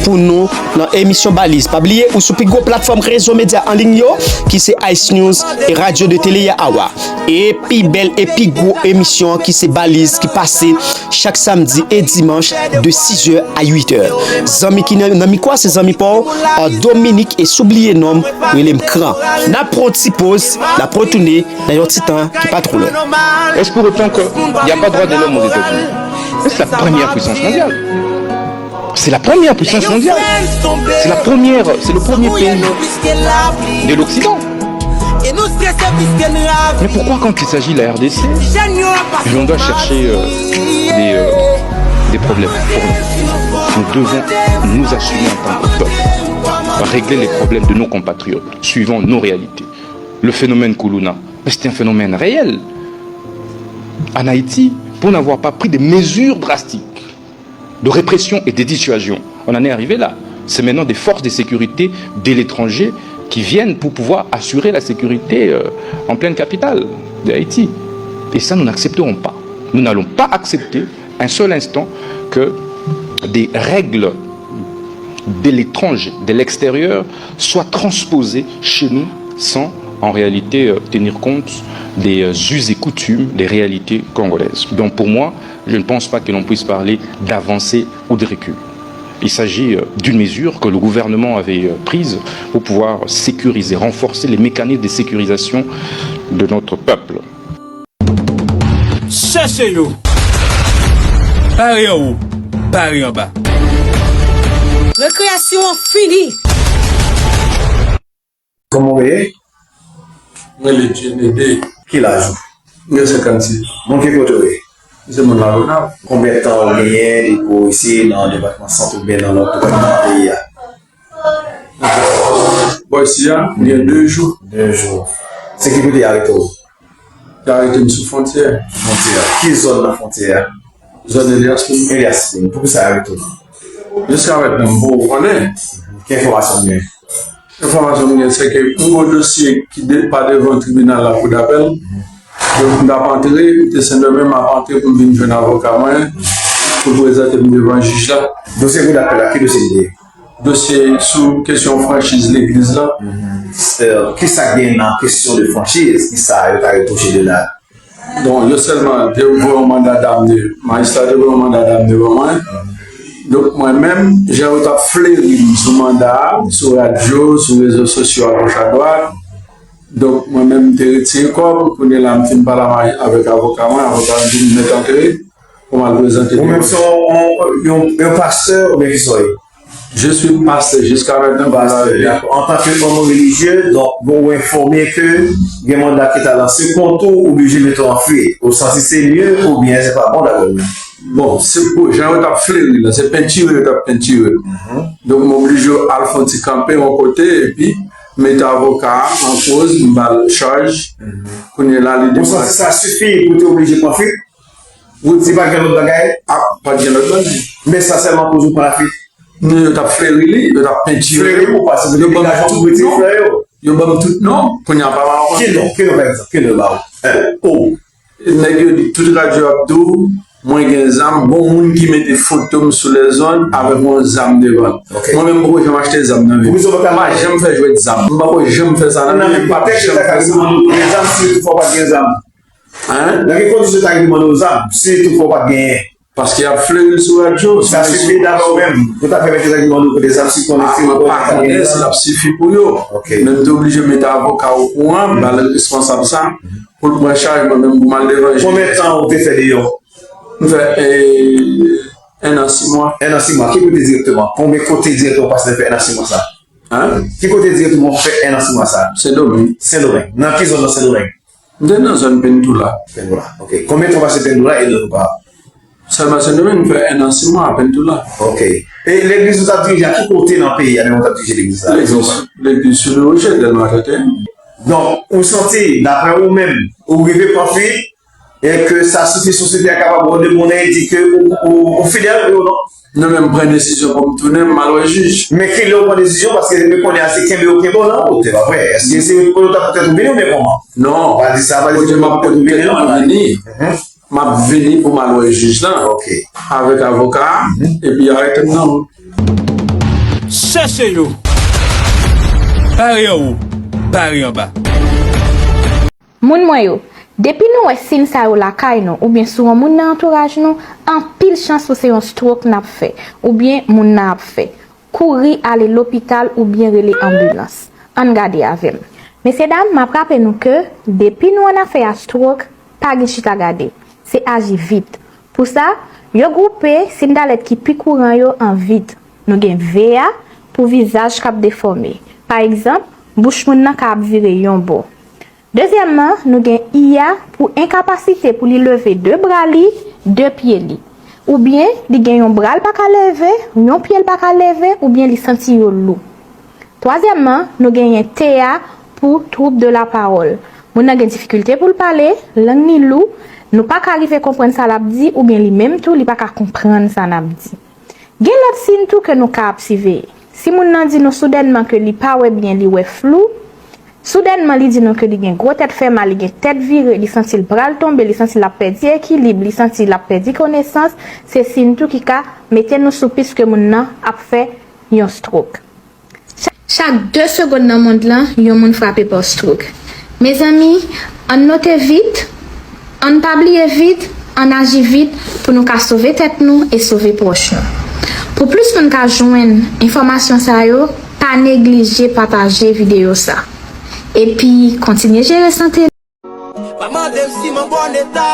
pou nou nan emisyon Baliz. Pa bliye, ou sou pi gwo platfòm rezo medya an liy yo, ki se Ice News e Radyo de Tele Yaawa. E pi bèl e pi gwo emisyon an ki se Baliz, ki pase chak samdi e dimanch de sizè a uitè. Zanmi ki nan, nan mikwo a, se zanmi pa w, Dominique, e si w bliye non m, rele m Kran. N ap pran yon ti poz, n ap retounen nan yon ti tan ki pa twò lwen. Est-ce pour autant qu'il n'y a pas droit de l'homme aux États-Unis? C'est la première puissance mondiale. C'est la première puissance mondiale. C'est la première, c'est le premier pays de l'Occident. Mais pourquoi, quand il s'agit de la R D C, on doit chercher euh, des, euh, des problèmes pour nous? Nous devons nous assumer en tant que peuple, régler les problèmes de nos compatriotes, suivant nos réalités. Le phénomène Koulouna, c'est un phénomène réel. En Haïti, pour n'avoir pas pris des mesures drastiques, de répression et de dissuasion. On en est arrivé là. C'est maintenant des forces de sécurité de l'étranger qui viennent pour pouvoir assurer la sécurité euh, en pleine capitale d'Haïti. Et ça, nous n'accepterons pas. Nous n'allons pas accepter un seul instant que des règles de l'étranger, de l'extérieur, soient transposées chez nous sans en réalité euh, tenir compte des euh, us et coutumes, des réalités congolaises. Donc pour moi, je ne pense pas que l'on puisse parler d'avancée ou de recul. Il s'agit euh, d'une mesure que le gouvernement avait euh, prise pour pouvoir sécuriser, renforcer les mécanismes de sécurisation de notre peuple. Chèche yo! Pare anwo, pare anba. Rekreyasyon an fini! Kòman w ye? Mwen rele Dieunede. Ki laj ou? Mwen gen senkannsis. Moun ki kote w ye? Mwen se moun Lagonav. Konbyen tan ou genyen depi w isi nan depatman Sant oubyen nan lòt depatman nan peyi a? Bò isi a, mwen gen de jou. De jou. Se ki kote y arete w? Yo arete m sou fwontyè. Fwontyè a. Ki zòn nan fwontyè a? Zòn Elias Pin. Elias Pin. Poukisa y arete w? Jiska mentnan, m poko konnen. Ki enfòmasyon w gen? Enfòmasyon m gen, se ke m gen yon dosye ki de, pa devan tribinal la kou dapèl. Donk, m t ap antre, m te Sendomeng, m ap antre pou m vin jwenn avoka mwen, pou l prezante m devan jij la. Dosye kou dapèl la, ki dosye li ye? Dosye sou kesyon franchiz legliz la. Ki sa k gen nan kesyon de franchiz? Ki sa yo ta retouche de la? Bon, yo sèlman te voye yon manda damne. Majistra te voye yon manda damne ban mwen. Donk, mwen menm, jan yo t ap fleri m sou manda a, sou radyo, sou rezo sosyo agoch adwat. Donk, mwen menm, m te retire kò m. Kounye la, m fin pale avèk avoka mwen. Avoka mwen di m mèt antre pou m al prezante. Ou menm se yon, yon, yon pastè oubyen ki sa w ye? Je suis pasteur jusqu'à maintenant. Pasteur, d'accord. En tant que homme religieux, donc, bon, ou informé que gen manda ki ta lanse kont ou, oblije mete w an fwit. Ou santi se mye oubyen se pa bon dapre ou menm? Bon, se pou jan yo t ap fleri la, se pentire yo t ap pentire. Donk, m oblije al fè yon ti kanpe yon kote, epi mete avoka a an koz, m ba l chaj. Kounye la, li Ou santi sa sifi pou te oblije pran fwit? Ou di pa gen lòt bagay? Ah, pa t gen lòt bagay. Men sa sèlman koz ou pran lafwit? Non, yo t ap fleri li, yo t ap pentire. Fleri ou pa, se pou te degaje w pou retire flè yo. Yo ban m tout non. Kounye a pa pa Ki non? Ki non, pa egzanp? Ki non ba ou? Oh. Nèg yo di tout radyo ap di w, mwen gen zam, gon moun ki mete foto m sou lèzòn avèk yon zam devan. Ok. Mwen menm m poko janm achte zam nan vi m. Pou ki sa w pa ka M pa janm fè jwèt zam. M pako janm fè sa nan vi m, m pa janm fè sa. Gen zam si tou fò pa t gen zam. Hein? Nan ki kondisyon ta gen mande w zam si tou fò pa t genyen? Paske y ap fleri l sou radyo. Sa sifi dapre ou menm? Pou ta pèmèt yo ta gen mande w kote zam si konnen si Mwen pa konnen si l ap sifi pou yo. Ok. Men m te oblije mete avoka okouran, ba l responsab sa, pou l pran chaj mwen menm pou m al devan jij. Konbyen tan ou te fè deyò? M fè eh, en an sis mwa. En an sis mwa. Ki kote direkteman? Konbyen kote direkteman w pase fè en an sis mwa sa? Hein? Ki kote direkteman w fè en an sis mwa sa? Sendomeng. Sendomeng. Nan ki zòn nan Sendomeng? M te nan zòn Pentoula. Pentoula. Ok. Konbyen tan w pase Pentoula e nan Pentoula? Sèlman Sendomeng, m fè en an sis mwa a Pentoula. Ok. E legliz ou t ap dirije a ki kote nan peyi a menm ou t ap dirije legliz la? Legliz, legliz sou le Rocher, Dèlma trannteyen. Donk, ou santi, dapre ou menm, ou rive pran fwit, e ke sa sifi sosyete a kapab wè de moun e di ke ou, ou, ou fidèl, wi ou non? Non, men m pran desizyon pou m tounen, m al wè jij. Men kilè ou pran desizyon, paske depi kounye a se kenbe yo kenbe w nan wout, se pa vre? Èske se pou yo ta poutèt ou vini oubyen kòman? Non. Pa di sa, pa di Bondye m ap poutèt ou vini, m ap vini. M ap vini pou m al wè jij lan. Ok. Avèk avoka a, epi arete m nan wout. Chèche yo! Pare anwo, pare anba. Moun mwen yo, depi nou wè siy sa yo lakay nou oubyen sou yon moun nan antouraj nou, anpil chans pou se yon stroke n ap fè oubyen moun nan ap fè. Kouri ale lopital oubyen rele anbilans. Ann gade avè m. Mesyedam, m ap raple nou ke depi nou annafè a stroke, pa gen chita gade. Se aji vit. Pou sa, yo gwoupe siy dalèt ki pi kouran yo an vit. Nou gen V a pou vizaj k ap defòme. Pa egzanp, bouch moun nan ka ap vire yon bò. Dezyèmman, nou gen I a pou enkapasite pou li leve de bra li, de pye li. Oubyen li gen yon bra l pa ka leve, yon pye l pa ka leve, oubyen li santi yo lou. Twazyèmman, nou genyen T a pou trouble de la parole. Moun nan gen difikilte pou l pale, lang li lou, nou pa ka rive konprann sa l ap di, oubyen li menm tou, li pa ka konprann sa n ap di. Gen lòt siy tou ke nou ka ap siveye. Si moun nan di nou soudènman ke li pa wè byen, li wè flou, soudènman li di nou ke li gen gwo tèt fè mal, li gen tèt vire, li santi l pral tonbe, li santi l ap pèdi ekilib, li santi l ap pèdi konesans, se siy tou ki ka mete nou sou pis ke moun nan ap fè yon stroke. Chak de segonn nan mond lan, yon moun frape pa stroke. Mezanmi, ann note vit, ann pa bliye vit, ann aji vit pou nou ka sove tèt nou e sove pwòch nou. Pou plis moun ka jwenn enfòmasyon sa yo, pa neglije pataje videyo sa. Epi, kontinye jere sante nou. Pa mande m si m an bòn eta,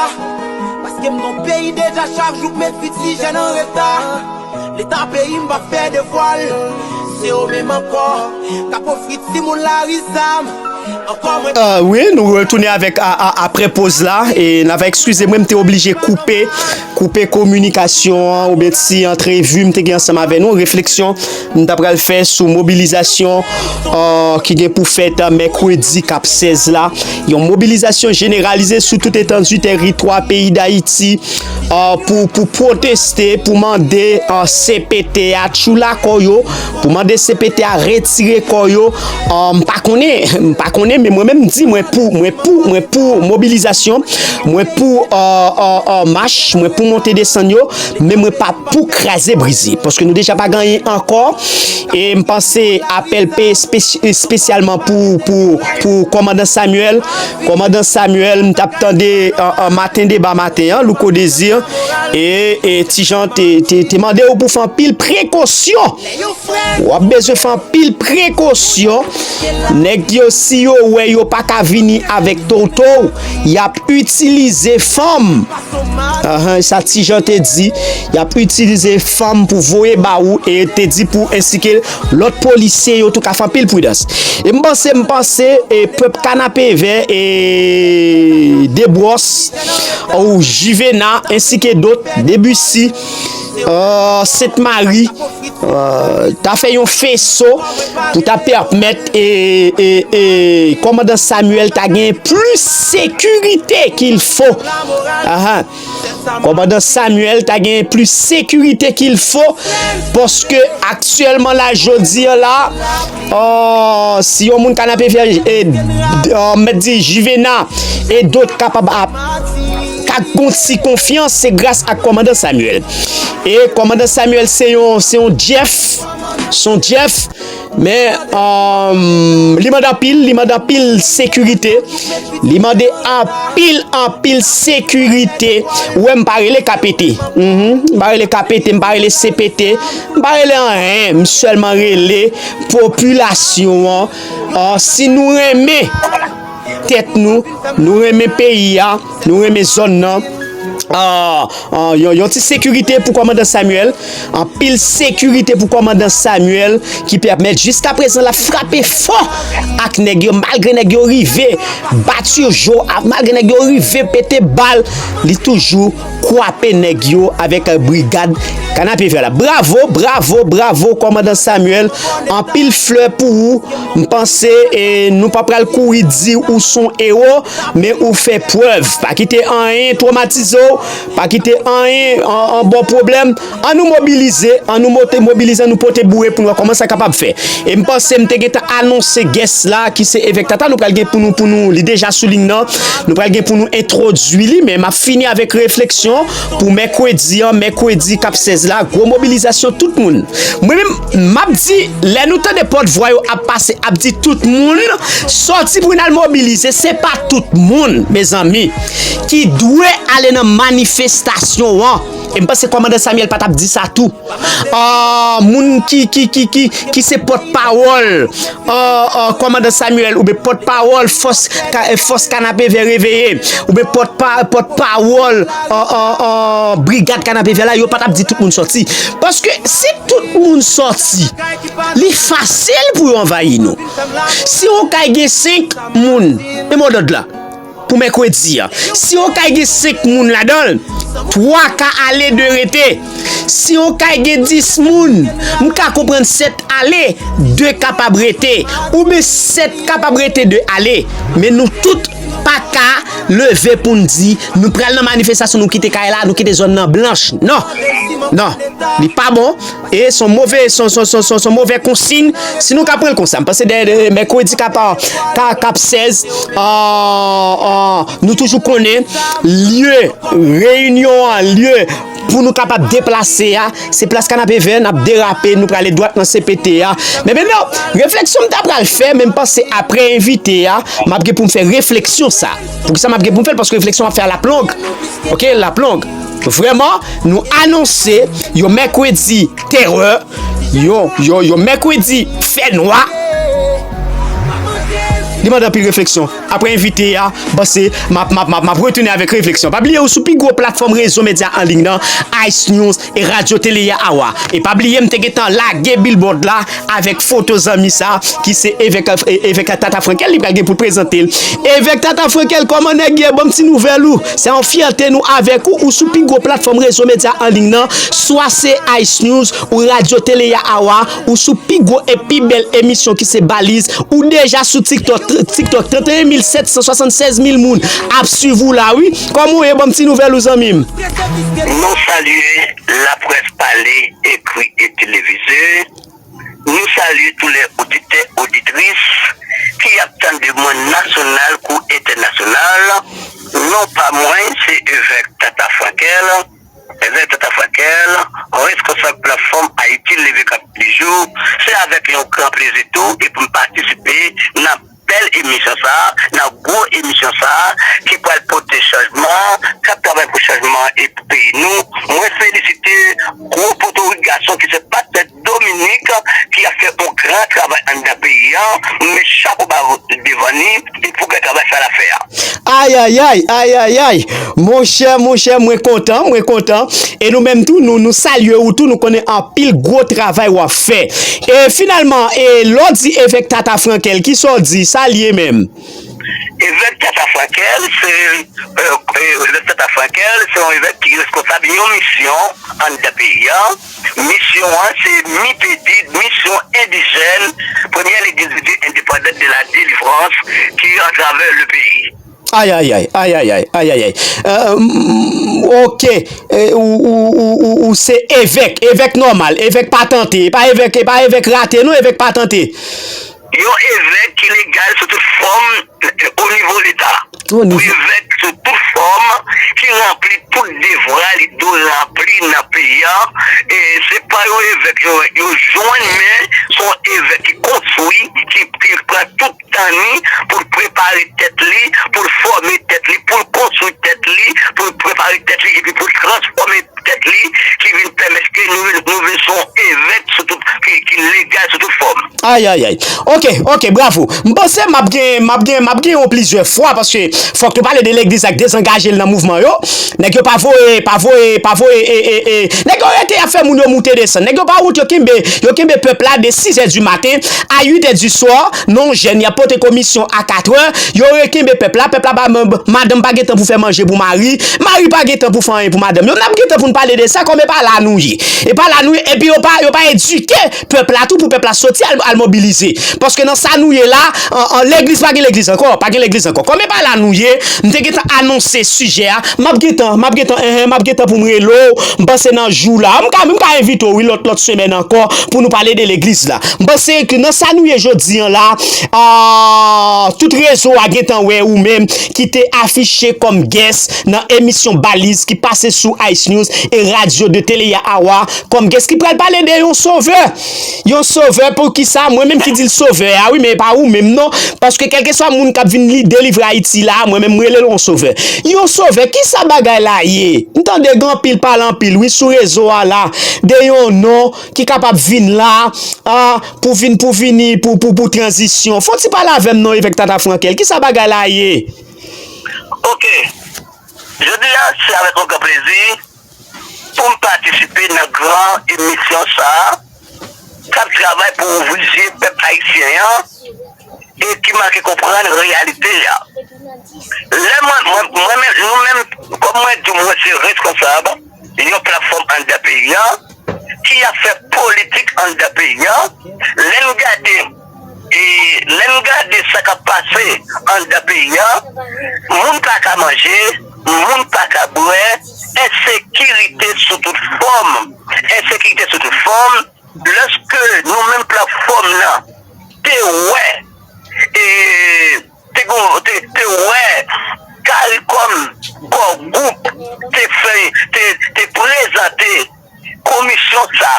paske m nan peyi deja, chak jou k met fiti jèn an reta. Leta peyi m pa fè devwa l, se yo menm ankò k ap ofri timoun lari zam. Ankò mwen Ah, wi, nou retounen avèk a, a, apre poz la. E n ava ekskize mwen, m te oblije koupe, koupe kominikasyon an, oubyen ti antrevi m te gen ansanm avè nou, refleksyon m ta pral fè sou mobilizasyon, euh, ki gen pou fèt, euh, mèkredi k ap sèz la. Yon mobilizasyon jeneralize sou tout etandi tèritwa peyi Dayiti, euh, pou, pou pwoteste, pou mande, euh, C P T a tchoula kò yo, pou mande C P T a retire kò yo. Euh, m pa konnen, m pa konnen, men mwen menm m di mwen pou, mwen pou, mwen pou mobilizasyon, mwen pou, euh, euh, euh, mach, mwen pou monte desann yo, men mwen pa pou kraze brize, paske nou deja pa gen anyen ankò. E m panse apèl pe espe-, espesyalman pou, pou, pou kòmandan Samuel. Kòmandan Samuel, m t ap tande an, an maten deba maten an, Louko Désir, e, e Ti Jan te, te, te mande w pou fè anpil prekosyon. W ap bezwen fè anpil prekosyon. Nèg yo, si yo wè yo pa ka vini avèk toto, y ap itilize fanm. Ahan, sa Ti Jan te di, y ap itilize fanm pou voye ba ou, e te di pou ensi ke lòt polisye yo tou ka fè anpil pridans. E m panse, m panse, e pèp Kanapevè, e Debwòs, ou Jivena, ensi ke dòt, Debussy, euh, Sent Mari, euh, ta fè yon feso pou ta pèmèt e, e, e kòmandan Samuel ta gen plis sekirite qu'il faut. Ahan. Kòmandan Samuel ta gen plis sekirite qu'il faut, paske aktyèlman la, jodi a la, euh, si yon moun Kanapevè, e, euh, mèt di Jivena e dòt kapab ap ka gon ti konfyans, se gras ak kòmandan Samuel. E kòmandan Samuel se yon, se yon Jeff, se yon Jeff, men, um, li mande anpil, li mande anpil sekirite, li mande anpil, anpil sekirite. Ou wè, m pa rele K P T. Mhm. M pa rele K P T, m pa rele C P T, m pa rele anyen. M sèlman rele popilasyon an. Ah, si nou renmen tèt nou, nou renmen peyi a, nou renmen zòn nan. Ah, ah, yon, yon ti sekirite pou kòmandan Samuel. Anpil sekirite pou kòmandan Samuel ki pèmèt jiskaprezan l ap frape fò ak nèg yo, malgre nèg yo rive bat yo jo, a, malgre nèg yo rive pete bal, li toujou kwape nèg yo avèk, euh, brigad Kanapevè la. Bravo, bravo, bravo, kòmandan Samuel. Anpil flè pou ou. M panse, e, nou pa pral kouri di ou s on ewo, men ou fè prèv. Pa kite anyen twomatize w, pa kite anyen an, an ba w pwoblèm. An nou mobilize, an nou mote, mobilize, an nou pote boure pou n wè kòman sa kapab fè. E m panse m te gentan anonse guest la, ki se Evèk Tata, nou pral gen pou nou, pou nou, li deja sou liy nan, nou pral gen pou nou entwodui li, men m ap fini avèk refleksyon pou mèkredi an, mèkredi k ap sèz la, gwo mobilizasyon tout moun. Mwen menm, m ap di, lè nou tande pòtvwa yo ap pase, ap di tout moun, sòti pou n al mobilize, se pa tout moun, mezanmi, ki dwe ale nan manifestasyon an. E m panse kòmandan Samuel pa t ap di sa tou. ah, moun ki, ki, ki, ki, ki se pòtpawòl, ah, ah, kòmandan Samuel, oubyen pòtpawòl fòs ka, fòs Kanapevè Reveye, oubyen pòtpa-, pòtpawòl, ah, ah, ah, brigad Kanapevè la, yo pa t ap di tout moun sòti. Paske si tout moun sòti, li fasil pou yo anvayi nou. Si yon kay gen senk moun, e modòd la, pou mèkredi a. Si yon kay gen senk moun ladan l, twa ka ale, de rete. Si yon kay gen dis moun, m ka konprann sèt ale, de kapab rete. Oubyen sèt kapab rete, de ale. Men nou tout pa ka leve pou n di, nou pral nan manifestasyon, nou kite kay la, nou kite zòn nan blanch. Non. Non. Li pa bon. E se yon move, se yon, se yon, se yon, se yon, se yon move konsiy. Si nou ka pran l konsa, m panse dè, dè mèkredi k ap, ka, k ap sèz, ah, ah, nou toujou konnen lye reyinyon an, lye pou nou kapab deplase a, se plas Kanapevè, n ap derape, nou prale dwat nan C P T a. Men, men non, refleksyon m ta pral fè, men m panse apre envite a, m ap gen pou m fè refleksyon sa. Poukisa m ap gen pou m fè l? Paske refleksyon m ap fè a l ap long. Ok, l ap long. Vrèman, nou anonse yon mèkredi terè, yon, yon, yon mèkredi fènwa. Li mande anpil refleksyon. Apre envite a, m panse m ap, m ap, m ap, m ap retounen avèk refleksyon. Pa bliye, ou sou pi gwo platfòm rezo medya an liy nan, Ice News e Radyo Tele Awa. E pa bliye, m te gentan lage billboard la avèk foto zanmi sa, ki se Evèk, e, Evèk Tata Frankel, li pral gen pou l prezante l. Evèk Tata Frankel, kòman nèg ye? Ban m ti nouvèl ou. Se yon fyète nou avèk ou, ou sou pi gwo platfòm rezo medya an liy nan, swa se Ice News ou Radyo Tele Awa, ou sou pi gwo e pi bèl emisyon ki se Baliz, ou deja sou TikTok, tr-, TikTok, trannteyen mil sèt san swasannsèz mil moun ap swiv ou la, wi. Kòman w ye? Ban m ti nouvèl ou, zanmi m. Nou salye laprès pale, ekri e televize. Nou salye tou lè oditè, oditris ki ap tande mwen nasyonal kou entènasyonal. Non pa mwen, se Evèk Tata Frankel. Evèk Tata Frankel, responsab platfòm Ayiti Leve K ap Toulejou. Se avèk yon gran plezi tou e pou m patisipe nan bèl emisyon sa a, nan gwo emisyon sa a, ki pral pote chanjman, k ap travay pou chanjman e pou peyi nou. Mwen felisite gwo potorik gason ki se Patnè Dominique, ki ap fè yon gran travay anndan peyi a. Mwen chapo ba devan li, li pou gen travay sa l ap fè a. Ayayay, ayayay. Monchè, monchè, mwen kontan, mwen kontan. E nou menm tou, nou, nou salye ou tou, nou konnen anpil gwo travay w ap fè. E finalman, e lè w di Evèk Tata Frankel, kisa w di? Sa l ye menm? Evèk Tata Frankel, se, e, e, Evèk Tata Frankel, se yon evèk ki responsab yon misyon anndan peyi a. Misyon an, se MIPD, Misyon Endijèn, Premyè Legliz Biblik Endepandant de la Delivrans, ki atravè le peyi. Ayayay, ayayay, ayayay. E, mm, ok. E, ou, ou, ou, ou, ou se evèk, evèk nòmal, evèk patante. E pa evèk, e pa evèk rate, non, evèk patante. Yon evèk ki legal sou tout fòm, e, o nivo Leta. O nivo. Yon evèk sou tout fòm ki ranpli tout devwa li dwe ranpli nan peyi a. E se pa yon evèk yo, yo jwenn, men se yon evèk ki konstwi, ki, ki pran tout tan li pou l prepare tèt li, pou l fòme tèt li, pou l konstwi tèt li, pou l prepare tèt li, epi pou l transfòme tèt li, ki vin pèmèt ke nou vin, nou vin se yon evèk sou tout, ki, ki legal sou tout fòm. Ayayay. Ok, ok, bravo. M panse m ap gen, m ap gen, m ap gen yon plizyè fwa, paske fòk nou pale de legliz la k dezangaje l nan mouvman yo. Nèg yo pa voye, pa voye, pa voye, e, e, e. Nèg yo rete ap fè moun yo moute desann. Nèg yo pa wont, yo kenbe, yo kenbe pèp la de sizè di maten a uitè di swa, nan yon jèn, y ap pote komisyon a katrè, yo rekenbe pèp la, pèp la pa, madanm pa gen tan pou fè manje pou mari, mari pa gen tan pou fè anyen pou madanm yo. N ap gen tan pou n pale de sa, kòm e pa la nou ye. E pa la nou ye, epi yo pa, yo pa edike pèp la tou pou pèp la soti al, al mobilize. Paske nan sa nou ye la, an, an, legliz pa gen legliz ankò, pa gen legliz ankò. Kòm e pa la nou ye, m te gentan anonse sijè a, m ap gentan, m ap gentan, enhen, m ap gentan pou m rele w, m panse nan jou la, m ka, m ka envite w, wi, lòt, lòt semèn ankò, pou nou pale de legliz la. M panse ke nan sa nou ye jodi an la, ah, tout rezo a gentan wè ou menm ki te afiche kòm guest nan emisyon Baliz ki pase sou Ice News e Radyo de Tele Awa kòm guest ki pral pale de yon sovè. Yon sovè, poukisa mwen menm ki di l sovè a, wi, men e pa ou menm non. Paske kèlkeswa moun k ap vin li delivre Ayiti la, mwen menm m rele l yon sovè. Yon sovè, kisa bagay la ye? M tande gen anpil pale anpil, wi, sou rezo a la, de yon non ki kapab vin la, ah, pou vin, pou vini, pou, pou, pou tranzisyon. Fò w ti pale avè m non, Evèk Tata Frankel. Kisa bagay la ye? Ok. Jodi a, se avèk yon gran plezi pou m patisipe nan gran emisyon sa a k ap travay pou ouvri zye pèp ayisyen an e ki manke konprann reyalite a. Lè mwen, mwen, mwen menm, nou menm, kòm mwen di w, mwen se reskonsab yon platfòm anndan peyi a ki ap fè politik anndan peyi a. Lè n gade, e, lè n gade sa k ap pase anndan peyi a, moun pa ka manje, moun pa ka bwè, ensekirite sou tout fòm, ensekirite sou tout fòm, lèske nou menm platfòm nan te wè, e, te gon-, te, te wè Caricom Core Group te fè, te, te prezante komisyon sa,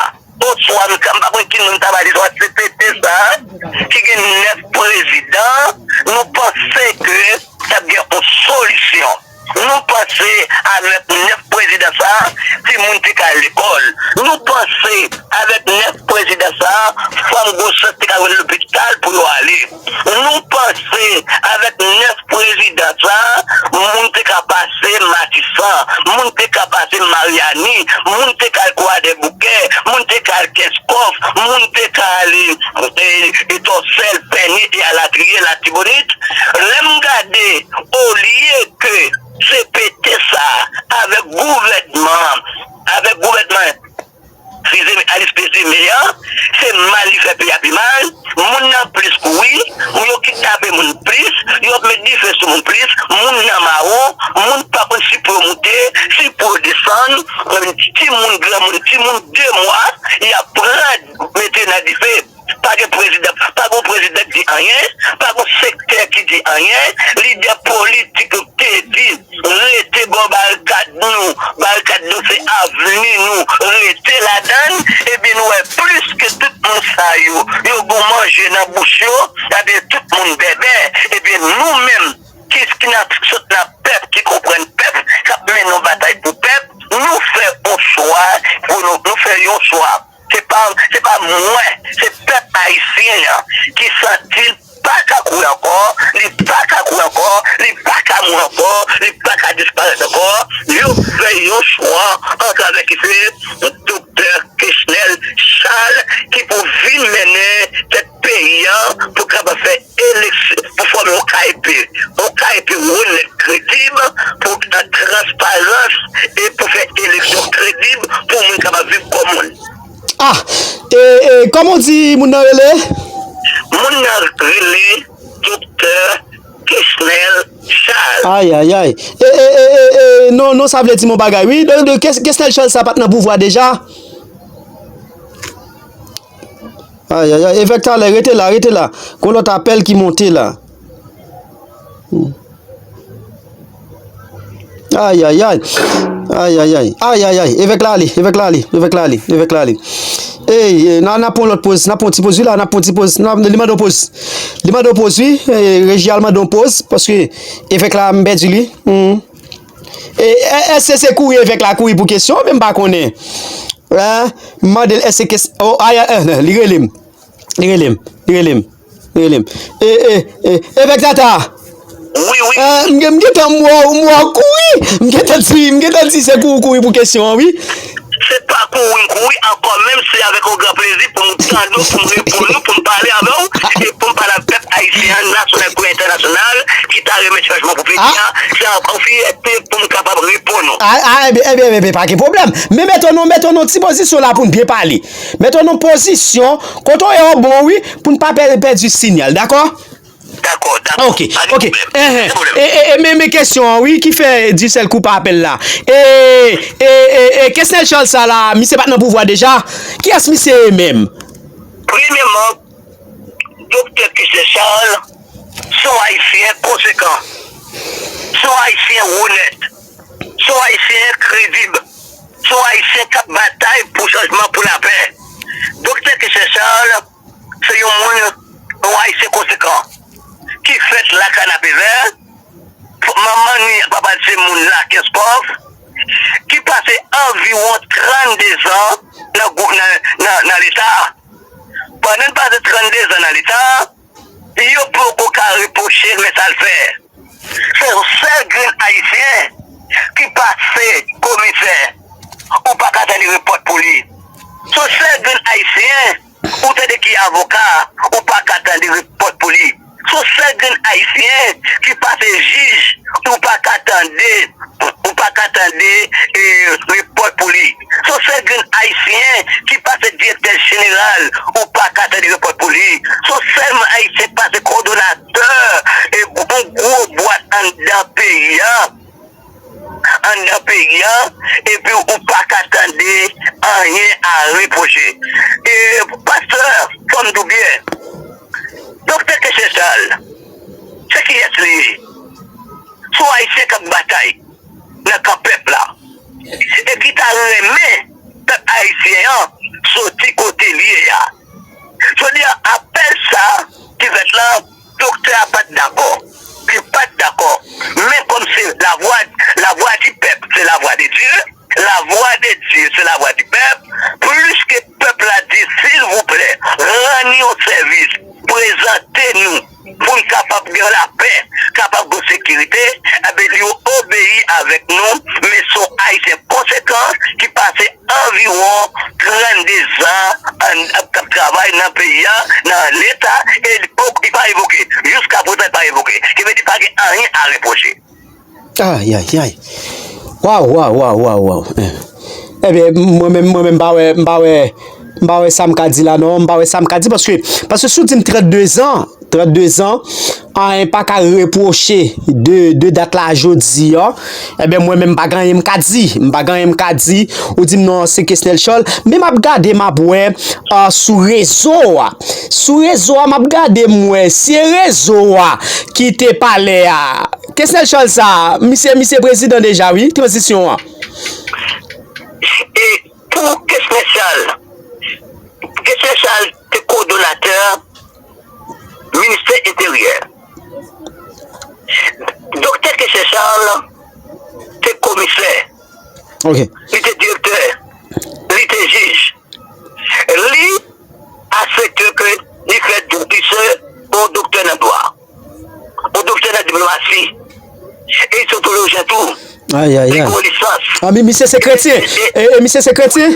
oswa m ka, m pa konn ki non m ta ba li, oswa C P T sa, ki gen nèf prezidan, nou panse ke t ap gen yon solisyon. Nou panse avèk nèf prezidan sa, timoun te ka al lekòl. Nou panse avèk nèf prezidan sa, fanm gwosant te ka jwenn lopital pou yo ale. Nou panse avèk nèf prezidan sa, moun te ka pase Matisan, moun te ka pase Maryani, moun te ka al Kwadèboukè, moun te ka al Kenskòf, moun te ka ale, e, Etòsèl, Pènye e alatriye, Latibonit. Lè m gade, olye ke C P T sa, avèk gouvènman, avèk gouvènman Fizeme, Alice Fizeme an, se mal li fè peyi a pi mal. Moun nan plis kouri, moun yo kidnape moun plis, yo met dife sou moun plis, moun nan mawon, moun pa konn si pou yo moute, si pou yo desann, timoun, granmoun, timoun de mwa, y ap pran, mete nan dife. Pa gen prezidan, pa gen prezidan ki di anyen, pa gen sektè ki di anyen, lidè politik yo te di, rete bò barikad nou, barikad nou se avni nou, rete ladann, ebyen nou wè plis ke tout moun sa yo, yo gon manje nan bouch yo, ebyen tout moun bèbè, ebyen nou menm, ki, ki nan, sot nan pèp, ki konprann pèp, k ap mennen yon batay pou pèp, nou fè yon chwa, pou nou, nou fè yon chwa. Se pa, se pa mwen, se pèp ayisyen an ki santi l pa ka kouri ankò, li pa ka kouri ankò, li pa ka mouri ankò, li pa ka disparèt ankò. Yo fè yon chwa antravè ki se Doktè Kesnel Charles ki pou vin mennen tèt peyi a pou kapab fè eleksyon, pou fòme yon K E P, yon K E P onèt, kredib, pou gen transparans e pou fè eleksyon kredib pou moun kapab viv kòm moun. Ah, e, e, kòman w di moun nan rele? Moun nan rele Doktè Kesnel Charles. Ay, ay, ay. E, e, e, e, e, non, non, sa vle di m yon bagay, wi. Donk, donk, Kes-, Kesnel Charles sa pa t nan pouvwa deja? Ay, ay, ay. Evèk talè, rete la, rete la. Gon lòt apèl ki monte la. Hmm. Ay, ay, ay. Ay, ay, ay. Ay, ay, ay. Evèk la ale, evèk la ale, evèk la ale, evèk la ale. Ey, eh, n a, n a pran lòt poz, n a pran ti poz, wi la, n a pran ti poz. N a, li mande yon poz. Li mande yon poz, wi. Eh, reji a mande yon poz, paske evèk la, m pèdi li. Hmm. E, e, èske se kouri evèk la kouri pou kesyon, men m pa konnen. Eh, m mande l, èske kes-, oh, ay, ay, eh, li rele m. Li rele m. Li rele m. Li rele m. E, e, e, evèk Tata. Wi, wi. Eh, m gen, m gentan m wè w, m wè w kouri. M gentan di, m gentan di se kouri w kouri pou kesyon an, wi. Se pa kouri m kouri ankò, menm se avèk yon gran plezi pou m tande w, pou m reponn ou, pou m pale avè w, e pou m pale ak pèp ayisyen an, nasyonal kou entènasyonal, ki ta renmen chanjman pou peyi a. Se ak yon fyète pou m kapab reponn ou. A, a, ebyen, ebyen, ebyen, pa gen pwoblèm. Men mete w nan, mete w nan ti pozisyon la pou n byen pale. Mete w nan pozisyon, kote w ye w bon, wi, pou n pa pè-, pèdi sinyal, dakò? Dakò, dakò. Ok, ok. Pa gen pwoblèm. Pa gen pwoblèm. E, e, e, men, men kesyon an, wi, ki fè di sèl kou pa apèl la. E, e, e, e, Kesnel Charles sa la, misye pa t nan pouvwa deja? Kiyès misye ye menm? Premyèman, Doktè Kesnel Charles se yon Ayisyen konsekan. Se yon Ayisyen onèt. Se yon Ayisyen kredib. Se yon Ayisyen k ap batay pou chanjman, pou lapè. Doktè Kesnel Charles se yon moun, yon Ayisyen konsekan, ki fèt la Kanapevè, manman ni papa l se moun la Kenskòf, ki pase anviwon trannde zan nan, nan, nan, nan Leta. Pandan l pase trannde zan nan Leta, yo poko ka repwoche l, men sa l fè. Se yon sèl grenn Ayisyen ki pase komisè, ou pa ka tande repòt pou li. Se yon sèl grenn Ayisyen, ou tande ki avoka, ou pa ka tande repòt pou li. Se yon sèl grenn Ayisyen ki pase jij, ou pa ka tande, ou pa ka tande, e, repòt pou li. Se yon sèl grenn Ayisyen ki pase direktè jeneral, ou pa ka tande repòt pou li. Se yon sèl Ayisyen ki pase kowòdonatè, e, yon gwo bwat anndan peyi a, anndan peyi a, epi ou pa ka tande anyen a repwoche. E, pastè, fò m di w byen, Doktè Kesyè Charles, se kiyès li ye? Se yon Ayisyen k ap batay nan kan pèp la, e ki ta renmen pèp ayisyen an soti kote l ye a. Jodi a, apèl sa ki fèt la, doktè a pa t dakò. Li pa t dakò. Men kòm se lavwa, lavwa di pèp, se lavwa de Dye, lavwa de Dye, se lavwa di pèp, plis ke pèp la di, silvouplè, rann yon sèvis, prezante nou, pou n kapab gen lapè, kapab gen sekirite, enben, yo obeyi avèk nou, men se yon Ayisyen konsekan ki pase anviwon trannde zan an, k ap travay nan peyi a, nan Leta, e li poko, li pa revoke. Jiska prezan, li pa revoke. Ki vle di, pa gen anyen a repwoche. Ay, ay, ay. Waw, waw, waw, waw, waw. Eh. Ebyen, mwen menm, mwen menm, m pa wè, m pa wè, m pa wè sa m ka di la, non. M pa wè sa m ka di, paske, paske si w di m trannde zan, trannde zan, anyen pa ka repwoche de, de dat la a jodi a. Ebyen, mwen menm, m pa gen anyen m ka di. M pa gen anyen m ka di. Ou di m non, se Kesnel Charles. Men m ap gade, m ap wè, ah, sou rezo a. Sou rezo a, m ap gade, m wè, se rezo a ki te pale a. Kesnel Charles sa, misye, misye prezidan deja, wi, tranzisyon an. E pou Kesnel Charles, Kesnel Charles te kowòdonatè ministè enteryè. Doktè Kesnel Charles te komisè. Ok. Li te direktè. Li te jij. Li aksepte ke li fè dou-, li se yon doktè nan dwa, yon doktè nan diplomasi, e li se yon teyolojyen tou. Ay, ay, ay. Li gen yon lisans. Ah, men misye se kretyen. E, e, e misye se kretyen?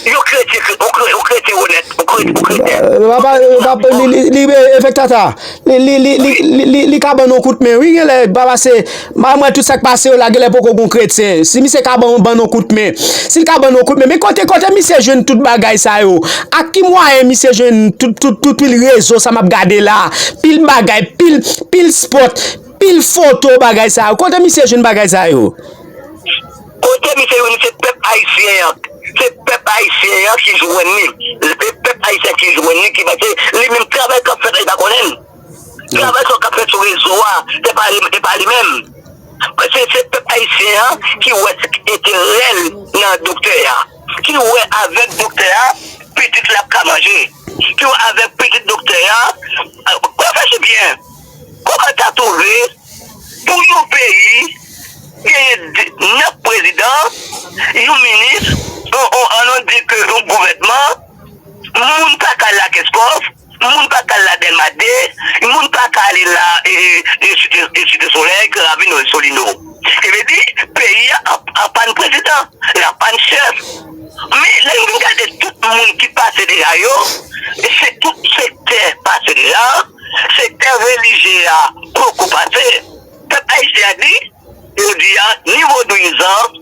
Yon kretyen, kre-, yon kre-, yon kretyen onèt, yon kre-, yon kretyen. Euh, papa, papa, li, li, li, e, efèk tata. Li, li, li, li, li, li, li ka ban nou kout men, wi, genlè, papa se, mwen, mwen, tout sa k pase yo la, genlè poko gon kretyen. Si misye ka ban, ban nou kout men, si l ka ban nou kout men, men kote, kote misye jwenn tout bagay sa yo? Ak ki mwayen misye jwenn tout, tout, tout pil rezo sa m ap gade la? Pil bagay, pil, pil spot, pil foto bagay sa yo. Kote misye jwenn bagay sa yo? Kote misye jwenn li? Se pèp ayisyen an. Se pèp ayisyen an ki jwenn li. Se pèp ayisyen ki jwenn li, ki panse li menm travay k ap fèt la, li pa konnen l. Travay sa k ap fèt sou rezo a, se pa li, se pa li menm. Se, se pèp ayisyen an ki wè enterè l nan doktè a, ki wè avèk doktè a, pitit l ap ka manje, ki wè avèk pitit doktè a, euh, reflechi byen. Kòman ta twouve pou yon peyi genyen de, nèf prezidan, yon minis, yon, yon, ann di ke yon gouvènman, moun pa ka al la Kenskòf, moun pa ka al la Dèlma de, moun pa ka ale la, e, e, e, Site, e, Site Solèy, Gran Ravin, Solino. Sa vle di, peyi a an, an pàn prezidan, l an pàn chèf. Men, lè nou vin gade tout moun ki pase deja yo, se tout sektè pase deja, sektè relijye a poko pase. Pèp ayisyen an di, yo di a, ni vodouyizan,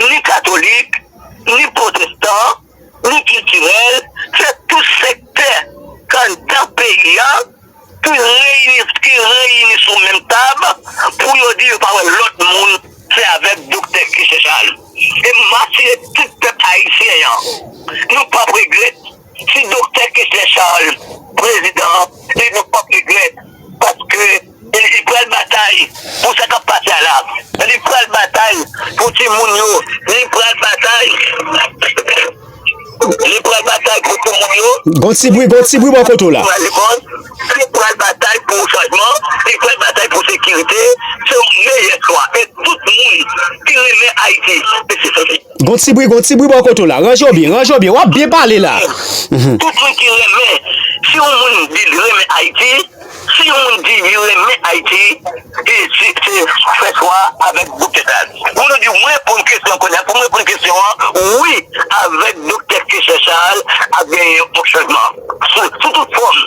ni katolik, ni pwotestan, ni kiltirèl, se tout sektè k anndan peyi a ki reyini, ki reyini sou menm tab pou yo di yo pa wè lòt moun, se avèk doktè Kesyè Charles. E m asire tout pèp ayisyen an, nou p ap regrèt. Si doktè Kesyè Charles prezidan, li nou p ap regrèt, paske li, li pral batay pou sa k ap pase a la. Li pral batay pou timoun yo. Li pral batay. Li pral batay. Batay pou timoun yo. Gon ti bri, gon ti bri bò kote w la. Pou al lekòl, se pral batay pou chanjman, se pral batay pou sekirite, se yon meyè chwa. E tout moun ki renmen Ayiti, e se sa ki Gon ti bri, gon ti bri bò kote w la. Ranje w byen, ranje w byen. W ap byen pale la. Mhm. Tout moun ki renmen, si yon moun di l renmen Ayiti, si yon moun di li renmen Ayiti, e se, se fè chwa avèk Doktè Charles. Pou nou di, mwen reponn kesyon kounye a, pou mwen reponn kesyon an, wi, avèk Doktè Christian Charles, ap genyen yon chanjman. Sou, sou tout fòm.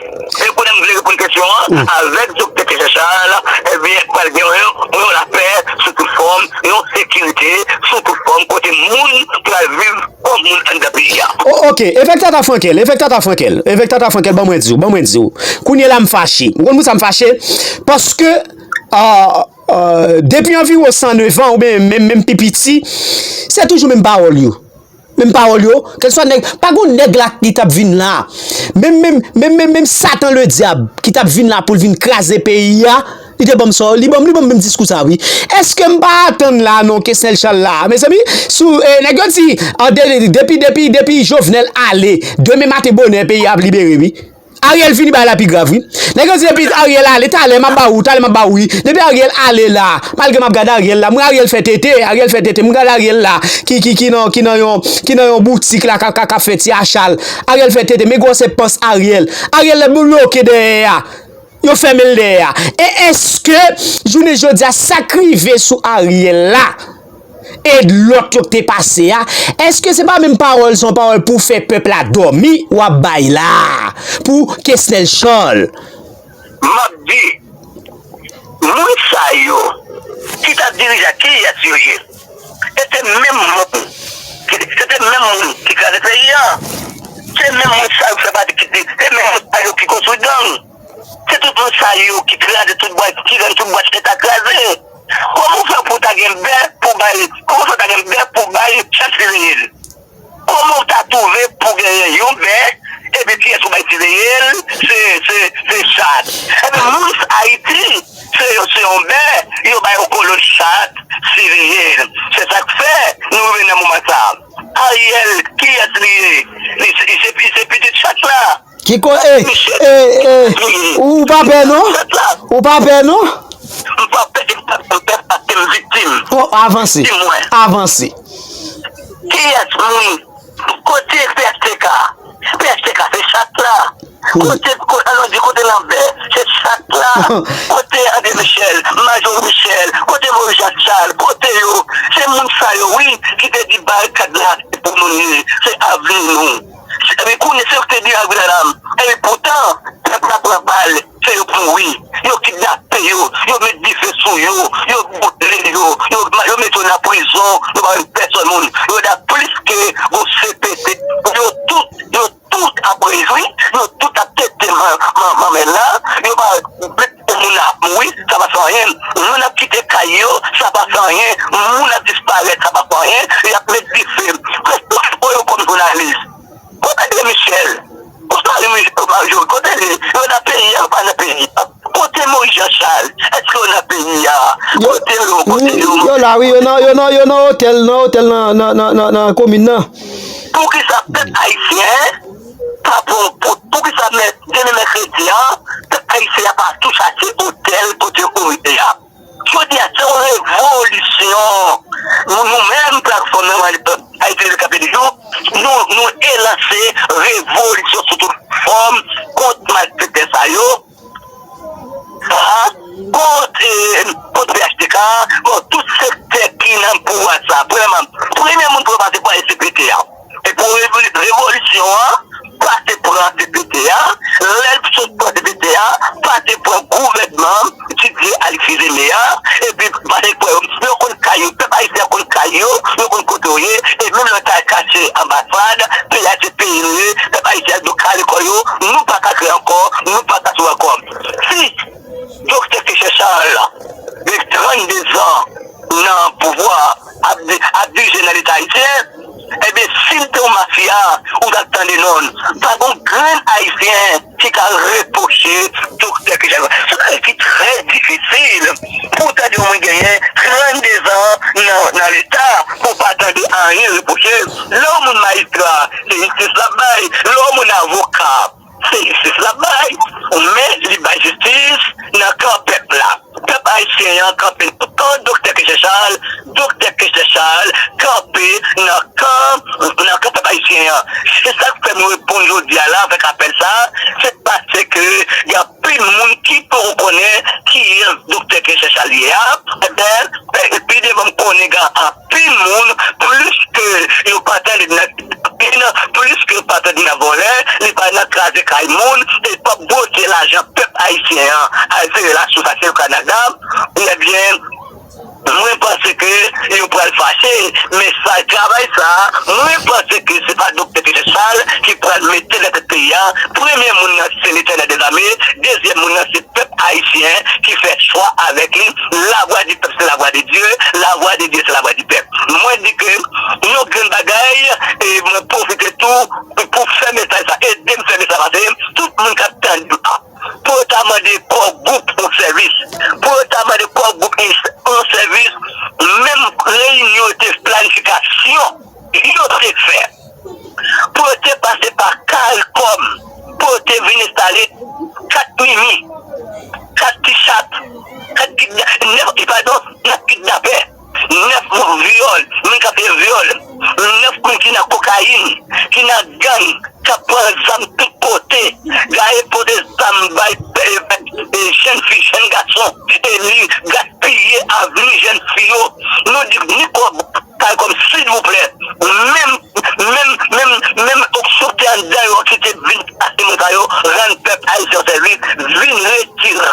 E kounye a m vle reponn kesyon an, avèk Doktè Christian Charles, ebyen, pral gen yon, yon lapè sou tout fòm, yon sekirite sou tout fòm, kote moun pral viv kòm moun anndan peyi a. O, oke, efèk Tata Frankel, efèk Tata Frankel, efèk Tata Frankel, ban mwen di w, ban mwen di w. Kounye a la m fache. Ou konn poukisa m fache? Paske, ah, ah, depi anviwon san nèf an, oubyen menm, menm pi piti, se toujou menm pawòl yo. Menm pawòl yo, kèlswa nèg, pa gon nèg la ki t ap vin la. Menm, menm, menm, menm, menm Satan Ledyab ki t ap vin la pou l vin kraze peyi a, li te ban m sa, li ban m, li ban m menm diskou sa, wi. Èske m pa atann la non, Kesnel Charles la? Mezanmi, sou, eh, nèg yo di, an de, depi, depi, depi Jovenel ale, demen maten bonè, peyi a ap libere, wi. Ariel vini, bagay la pi grav, wi. Nèg yo di depi Ariel ale, talè m ap ba ou, talè m ap ba ou, wi. Depi Ariel ale la, malgre m ap gade Ariel la, mwen Ariel fè tete, Ariel fè tete, m gade Ariel la, ki, ki, ki nan, ki nan yon, ki nan yon boutik la, k ap, k ap, k ap fè ti achal. Ariel fè tete, men gwosè pans Ariel. Ariel bloke dèyè a. Yo fèmen l dèyè a. E èske, jounen jodi a, sa k rive sou Ariel la, e lòt yo k te pase a, èske se pa menm pawòl, se yon pawòl pou fè pèp la dòmi w ap bay la pou Kesnel Charles? M ap di, moun sa yo ki t ap dirije a, kiyès yo ye? E se menm moun ki, se te menm moun ki kraze peyi a. Se menm moun sa yo fè pati ki, se menm moun sa yo ki konstwi gang. Se tout moun sa yo ki kraze tout bwat, ki rann tout bwat eta kraze. Kòman w fè pou w ta gen bè pou w bay, kòman w fè w ta gen bè pou w bay chat siveye l? Kòman w ta twouve pou w genyen yon bè, epi kiyès ou bay siveye l? Se, se, se chat. Epi moun Ayiti, se, se yon bè, yo bay yon kolon chat siveye l. Se sa k fè nou rive nan moman sa a. Ariel, kiyès li ye? Li se, li se, li se pitit chat la. Ki ko-, eh, eh, eh, ou pa pè non? Ou pa pè non? M pa pè, m pa pè paske m viktim. Oh, avanse. Viktim mwen. Avanse. Kiyès moun? Kote P H T K? P H T K se chat la. Kote, ko-, alò di kote Lanbè? Se chat la. Kote André Michel, Major Michel, kote Moïse Jean Charles, kote yo? Se moun sa yo, wi, ki te di barikad la se pou nou ye, se avni nou. Se, men kounye se yo ki te di Abraham. E poutan, pèp la pran bal, se yo k mouri. Yo kidnape yo, yo met dife sou yo, yo boule yo, yo, yo mete yo nan prizon, yo pa jwenn pèsòn moun. Yo la plis ke gwo C P T. Yo tout, yo tout ap rejwi, yo tout ap tete man, man, manmèl la, yo pa Moun ap mouri, sa pa fè anyen. Moun ap kite kay yo, sa pa fè anyen. Moun ap disparèt, sa pa fè anyen. Y ap met dife. Prèske yo kòm jounalis. Kote André Michel? Kote Mario? Kote li? Yo nan peyi a, yo pa nan peyi a. Kote Moïse Jean Charles? Èske yo nan peyi a? Kote yo? Kote yo? Yo la, wi, yo nan, yo nan, yo nan otèl, nan otèl nan, nan, nan, nan, nan komin nan. Poukisa pèp ayisyen pa pran, pou, poukisa mè, demen mèkredi a, pèp ayisyen an pa tou chache otèl kote yo ye a? Jodi a, se yon revolisyon. Nou, nou menm, platfòm nan, Ayiti Libre K P toujou, nou, nou elanse revolisyon sou tout fòm kont malfektè sa yo, a, kont, eh, kont P H T K, bon, tout sektè ki nan pouvwa sa. Premyèman, premye moun pou yo pase pran se C P T a. E pou revoli-, revolisyon an, pase pran C P T a, lè l sot pran C P T a, pase pran gouvènman Didier Alexis Aimé a, epi pase pran yo, yo konn kay yo, pèp ayisyen an konn kay yo, yo konn kote yo ye, e menm lè yo ta al kache anbasad, peyi a se peyi nou ye, pèp ayisyen an dwe kale kò yo, nou pa ka kreye ankò, nou pa ka sou ankò. Si Doktè Christian Charles gen trannde zan nan pouvwa ap di-, ap dirije nan Leta ayisyen, ebyen, si l te yon mafya, ou t ap tande non l. Pa gen yon grenn Ayisyen ki ka repwoche Doktè Christian Charles. Se yon bagay ki trè difisil. difisil pou w tande yon moun genyen trannde zan nan, nan Leta pou w pa tande anyen repwoche. Lè yon moun majistra, se jistis l ap bay. Lè yon moun avoka, se jistis l ap bay. Men li bay jistis nan kan pèp la. Pèp ayisyen an kanpe nan kan Doktè Keslè Chal. Doktè Keslè Chal kanpe nan kan, nan kan pèp ayisyen an. Se sa k fè m reponn jodi a la avèk apèl sa a. Se paske gen anpil moun ki poko konnen kiyès Doktè Keslè Chal ye a. Ebyen, pi devan m konnen gen anpil moun, plis ke yo pa tande nan kidnapin, plis ke yo pa tande nan vòlè, li pa nan kraze kay moun, e p ap bwote lajan pèp ayisyen an al sere lasous a sere Kanada. Ebyen, mwen panse ke yo pral fache, men sa, travay sa a, mwen panse ke se pa Doktè Keslè Chal ki pral mete nan tèt peyi a. Premye moun nan se Letènèl dèzame, dezyèm moun nan se pèp ayisyen ki fè chwa avèk li. Lavwa di pèp se lavwa de Dye, lavwa de Dye se lavwa di pèp. Mwen di ke yon grenn bagay, e mwen pwofite tou pou, pou fè mesaj sa, ede m fè mesaj sa pase, tout moun k ap tande m, pou yo ta mande Core Group yon sèvis, pou yo ta mande Core Group yon sèvis, menm reyinyon yo te planifikasyon yo te fè pou yo te pase pa CARICOM, pou yo te vin enstale kat mimi, kat ti chat, kat kidna-, nèf, padon, nèf kidnapè, nèf vyòl, moun k ap fè vyòl, nèf moun ki nan kokayin, ki nan gang, k ap pran zam tout kote, gaye pote zam bay, e, e, jèn fi, jèn gason, e li gaspiye avni jèn fi yo. Nou di ni kòb CARICOM, silvouplè, menm, menm, menm, menm oksyote anndan yo ki te vin pase moun sa yo, rann pèp ayisyen sèvis, vin retire,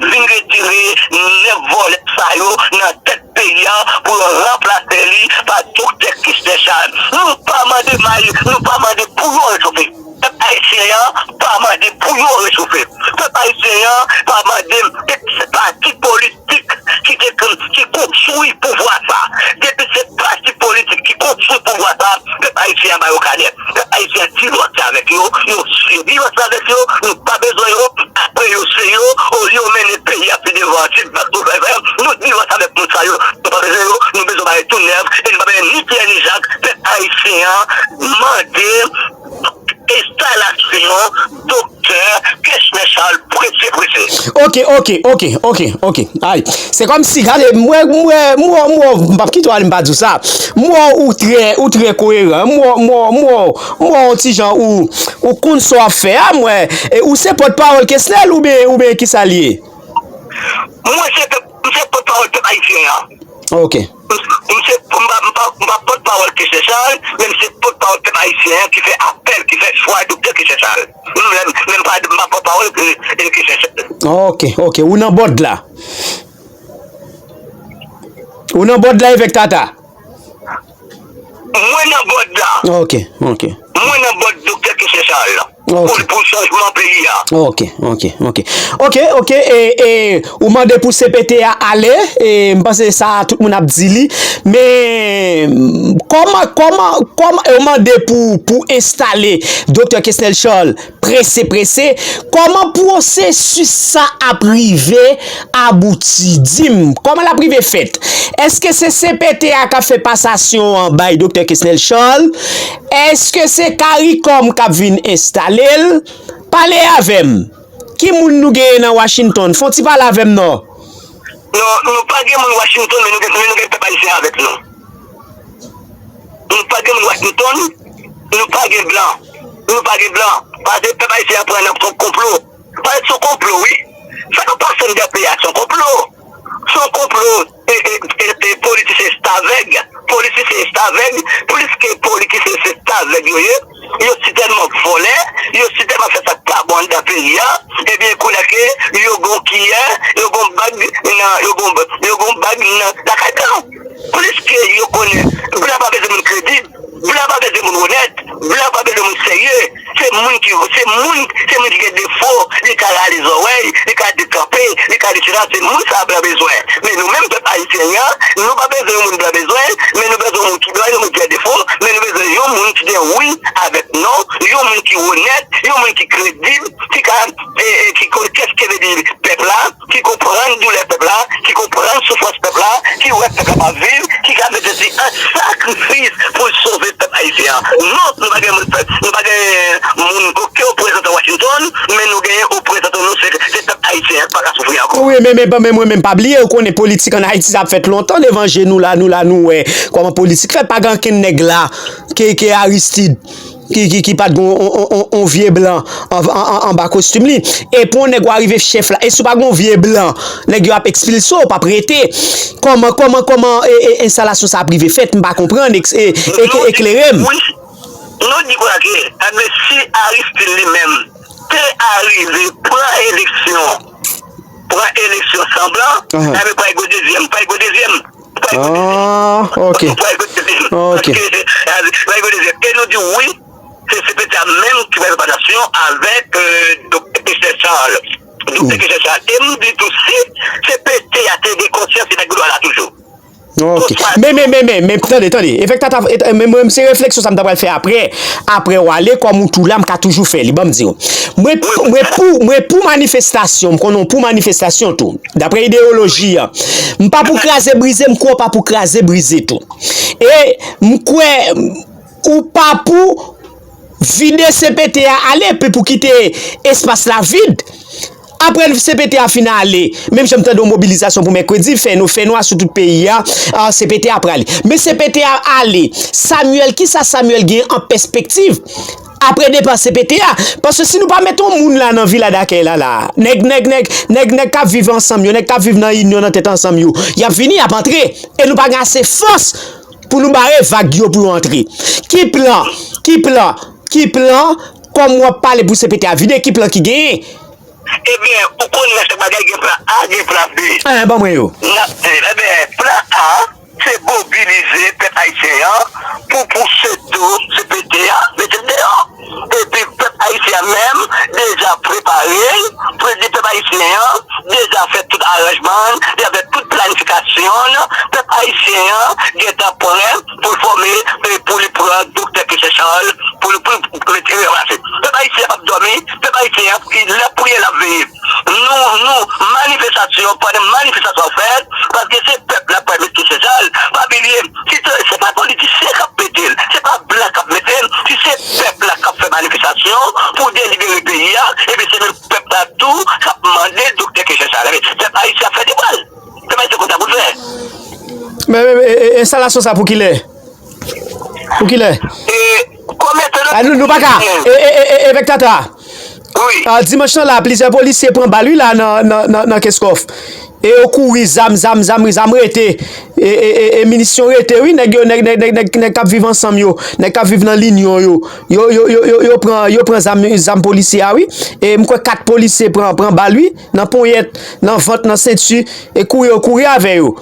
vin retire nèf vòlè sa yo nan tèt peyi a pou yo ranplase li pa Doktè Keslè Chal. Nou pa mande may, nou pa mande pou yo rechofe. Pèp ayisyen an pa mande pou yo rechofe. Pèp ayisyen an pa mande, depi se pati politik ki te, ki konstwi pouvwa sa. Depi se pati politik ki konstwi pouvwa sa, pèp ayisyen an ba yo kanè. Pèp ayisyen an divòse avèk yo, yo, yo divòse avèk yo, nou pa bezwen yo, apre yo se yo, olye yo mennen peyi a pi devan, ti bak nou fè fè, nou divòse avèk moun sa yo, nou pa bezwen yo, nou bezwen bagay tou nèf, e nou pa bezwen ni Pyè ni Jak, pèp ayisyen an mande enstalasyon Doktè Keslè Chal prese prese. Ok, ok, ok, ok, ok. Ay, se kòmsi, gade, mwen, mwen, mwen, mwen, m p ap kite w ale, m pa di w sa. Mwen, ou trè, ou trè koyeran. Mwen, mwen, mwen, mwen, yon ti jan, ou, ou konn sa w ap fè a, mwen. E ou se pòtpawòl Kesnel oubyen, oubyen kisa l ye? Mwen se pèp, m se pòtpawòl pèp ayisyen an. Ok. M, m se, m pa, m pa, m pa pòtpawòl Keslè Chal, men m se pòtpawòl pèp ayisyen an ki fè apèl, ki fè chwa Doktè Keslè Chal. Men, men m pa, m pa pòtpawòl, e, e, Keslè Chal. Ok, ok. Ou nan bòd la. Ou nan bòd la avèk Tata. Mwen nan bòd la. Ok, ok. Mwen nan bòd Doktè Keslè Chal. Ok. Pou, pou chanjman peyi a. Ok, ok, ok. Ok, ok, e, e, ou mande pou C P T a ale, e, m panse sa tout moun ap di li, men kòman, kòman, kòman, e, ou mande pou, pou enstale Doktè Kesnel Charles prese, prese, kòman pwosesis sa ap rive abouti? Di m, kòman l ap rive fèt? Èske se C P T a k ap fè pasasyon an bay Doktè Kesnel Charles? Èske se Caricom k ap vin enstale l? Pale avè m. Ki moun nou genyen nan Washington? Fè yon ti pale avè m non. Non, nou pa gen moun Washington, men nou gen, men nou gen pèp ayisyen avèk nou. Nou pa gen moun Washington, nou pa gen blan. Nou pa gen blan. Paske pèp ayisyen an pran nan konplo. Paske se yon konplo, wi. Sa k ap pase anndan peyi a, se yon konplo. Se yon konplo, e, e, e, e, politisyen restavèg. Politisyen restavèg, plis ke politisyen restavèg yo ye, yo si tèlman vòlè, yo si tèlman fè sa k pa bon anndan peyi a, ebyen, kounye a ke yo gon kiyè, yo gon bag nan, yo gon, yo gon bag nan lakay blan. Plis ke yo konnen, blan pa bezwen moun kredib. Blan pa bezwen moun onèt, blan pa bezwen moun serye. Se moun ki, se moun, se moun ki gen defo, li ka rale zòrèy, li ka dekanpe, li ka etsetera. Se moun sa a blan bezwen. Men nou menm pèp ayisyen an, nou pa bezwen yon moun blan bezwen, men nou bezwen yon moun ki blan, yon moun ki gen defo, men nou bezwen yon moun ki gen wi avèk non, yon moun ki onèt, yon moun ki kredib, ki ka, e, e, ki konn kiyès ki vle di pèp la, ki konprann doulè pèp la, ki konprann soufrans pèp la, ki wè pèp la p ap viv, ki ka mete li an sakrifis pou l sove pèp ayisyen an. Non, nou pa gen moun, nou pa gen moun, okenn reprezantan Washington, men nou genyen reprezantan nou, se, se pèp ayisyen an ki pa ka soufri ankò. Wi, men, men, men mwen menm pa bliye, ou konnen politik ann Ayiti sa ap fèt lontan devan je nou la, nou la, nou wè kòman politik fèt, pa gen ankenn nèg la, ke, ke Aristide, ki, ki, ki pa t gen on, on, on, on vye blan an, an, an, anba kostim li. E pou yon nèg w a rive chèf la, e si w pa gen yon vye blan, nèg yo ap ekspilse w, w p ap rete. Kòman, kòman, kòman e, e, enstalasyon sa ap rive fèt? M pa konprann, eks-, e, e, eklere m. Wi, nou di konsa ke, enben, si Aristide li menm te arive pran eleksyon, pran eleksyon san blan, enben, pral gen dezyèm, pral gen dezyèm. Pral gen dezyèm. Ah, ok. Pral gen dezyèm. Ok. Paske, eh, pral gen dezyèm. E nou di wi, se C P T A menm ki pral fè patasyon avèk, euh, Doktè Kester Charles. Doktè Kester Charles. E m di tou, si C P T A te gen konsyans, li t ap gen dwa la toujou. Ok. Men, men, men, men, men, tande, tande. Efèk tata, et, men, mwen, se refleksyon sa m ta pral fè apre. Apre w ale, kòm ou tou la, m ka toujou fè li. Ban m di w. Mwen, mwen pou, mwen pou manifestasyon, m konnen w pou manifestasyon tou. Daprè ideyoloji an. M pa pou kraze brize, m kwè w pa pou kraze brize tou. E m kwè ou pa pou vide C P T A ale, epi pou kite espas la vid. Apre C P T A fin ale, menm jan m tande yon mobilizasyon pou mèkredi, fè nou, fè nwa sou tout peyi a, a, C P T A prale. Men C P T A ale, Samuel, kisa Samuel gen an pèspektiv? Apre depa C P T A, paske si nou pa met yon moun la nan vila dakèy la, la, nèg, nèg, nèg, nèg, nèg k ap viv ansanm yo, nèg k ap viv nan inyon nan tèt ansanm yo, y ap vini, y ap antre. E nou pa gen ase fòs pou nou bare vag yo pou yo antre. Ki plan? Ki plan? Ki plan? Kòm w ap pale pou C P T A vide, ki plan ki genyen? Ebyen, ou konnen nan chak bagay gen plan A, gen plan B. Eh, ban mwen yo. Nan, eh, ebyen, plan A, se mobilize pèp ayisyen an pou pouse do C P T A, mete l deyò. Epi pèp ayisyen an menm deja prepare l, pou l di pèp ayisyen an deja fè tout aranjman l, deja fè tout planifikasyon l. Pèp ayisyen an gentan prè pou l fòme, e pou li pran Doktè Kester Charles, pou li, pou li, pou li ranmase. Pèp ayisyen an p ap dòmi, pèp ayisyen an, lè priyè l ap veye. Nou, nou, manifestasyon, pandan manifestasyon ap fèt, paske se pèp la k pral mete Kester Charles. Pa bliye, si se, se pa politisyen k ap mete l, se pa blan k ap mete l, si se pèp la k ap fè manifestasyon pou delibere peyi a, epi se menm pèp la tou k ap mande Doktè Kester Charles. Pèp ayisyen ap fè deba l. Pèp ayisyen konn sa pou l fè. Men, men, men, e, e, enstalasyon sa pou kilè? Pou kilè? E, konbyen tan... Ah, nou, nou pa ka. E, e, e, e, evèk tata. Wi. Ah, dimanch lan la, plizyè polisye pran bal, wi, la, nan, nan, nan, nan Kenskòf. E yo kouri, zam, zam, zam, zam rete. E, e, e, e minisyon rete, wi, nèg yo, nèg, nèg, nèg, nèg, nèg k ap viv ansanm yo, nèg k ap viv nan linyon yo. Yo, yo, yo, yo, yo pran, yo pran zam, zam polisye a, wi. E m kwè kat polisye pran, pran bal, wi, nan ponyèt, nan vant, nan senti, e kouri, yo kouri avè yo.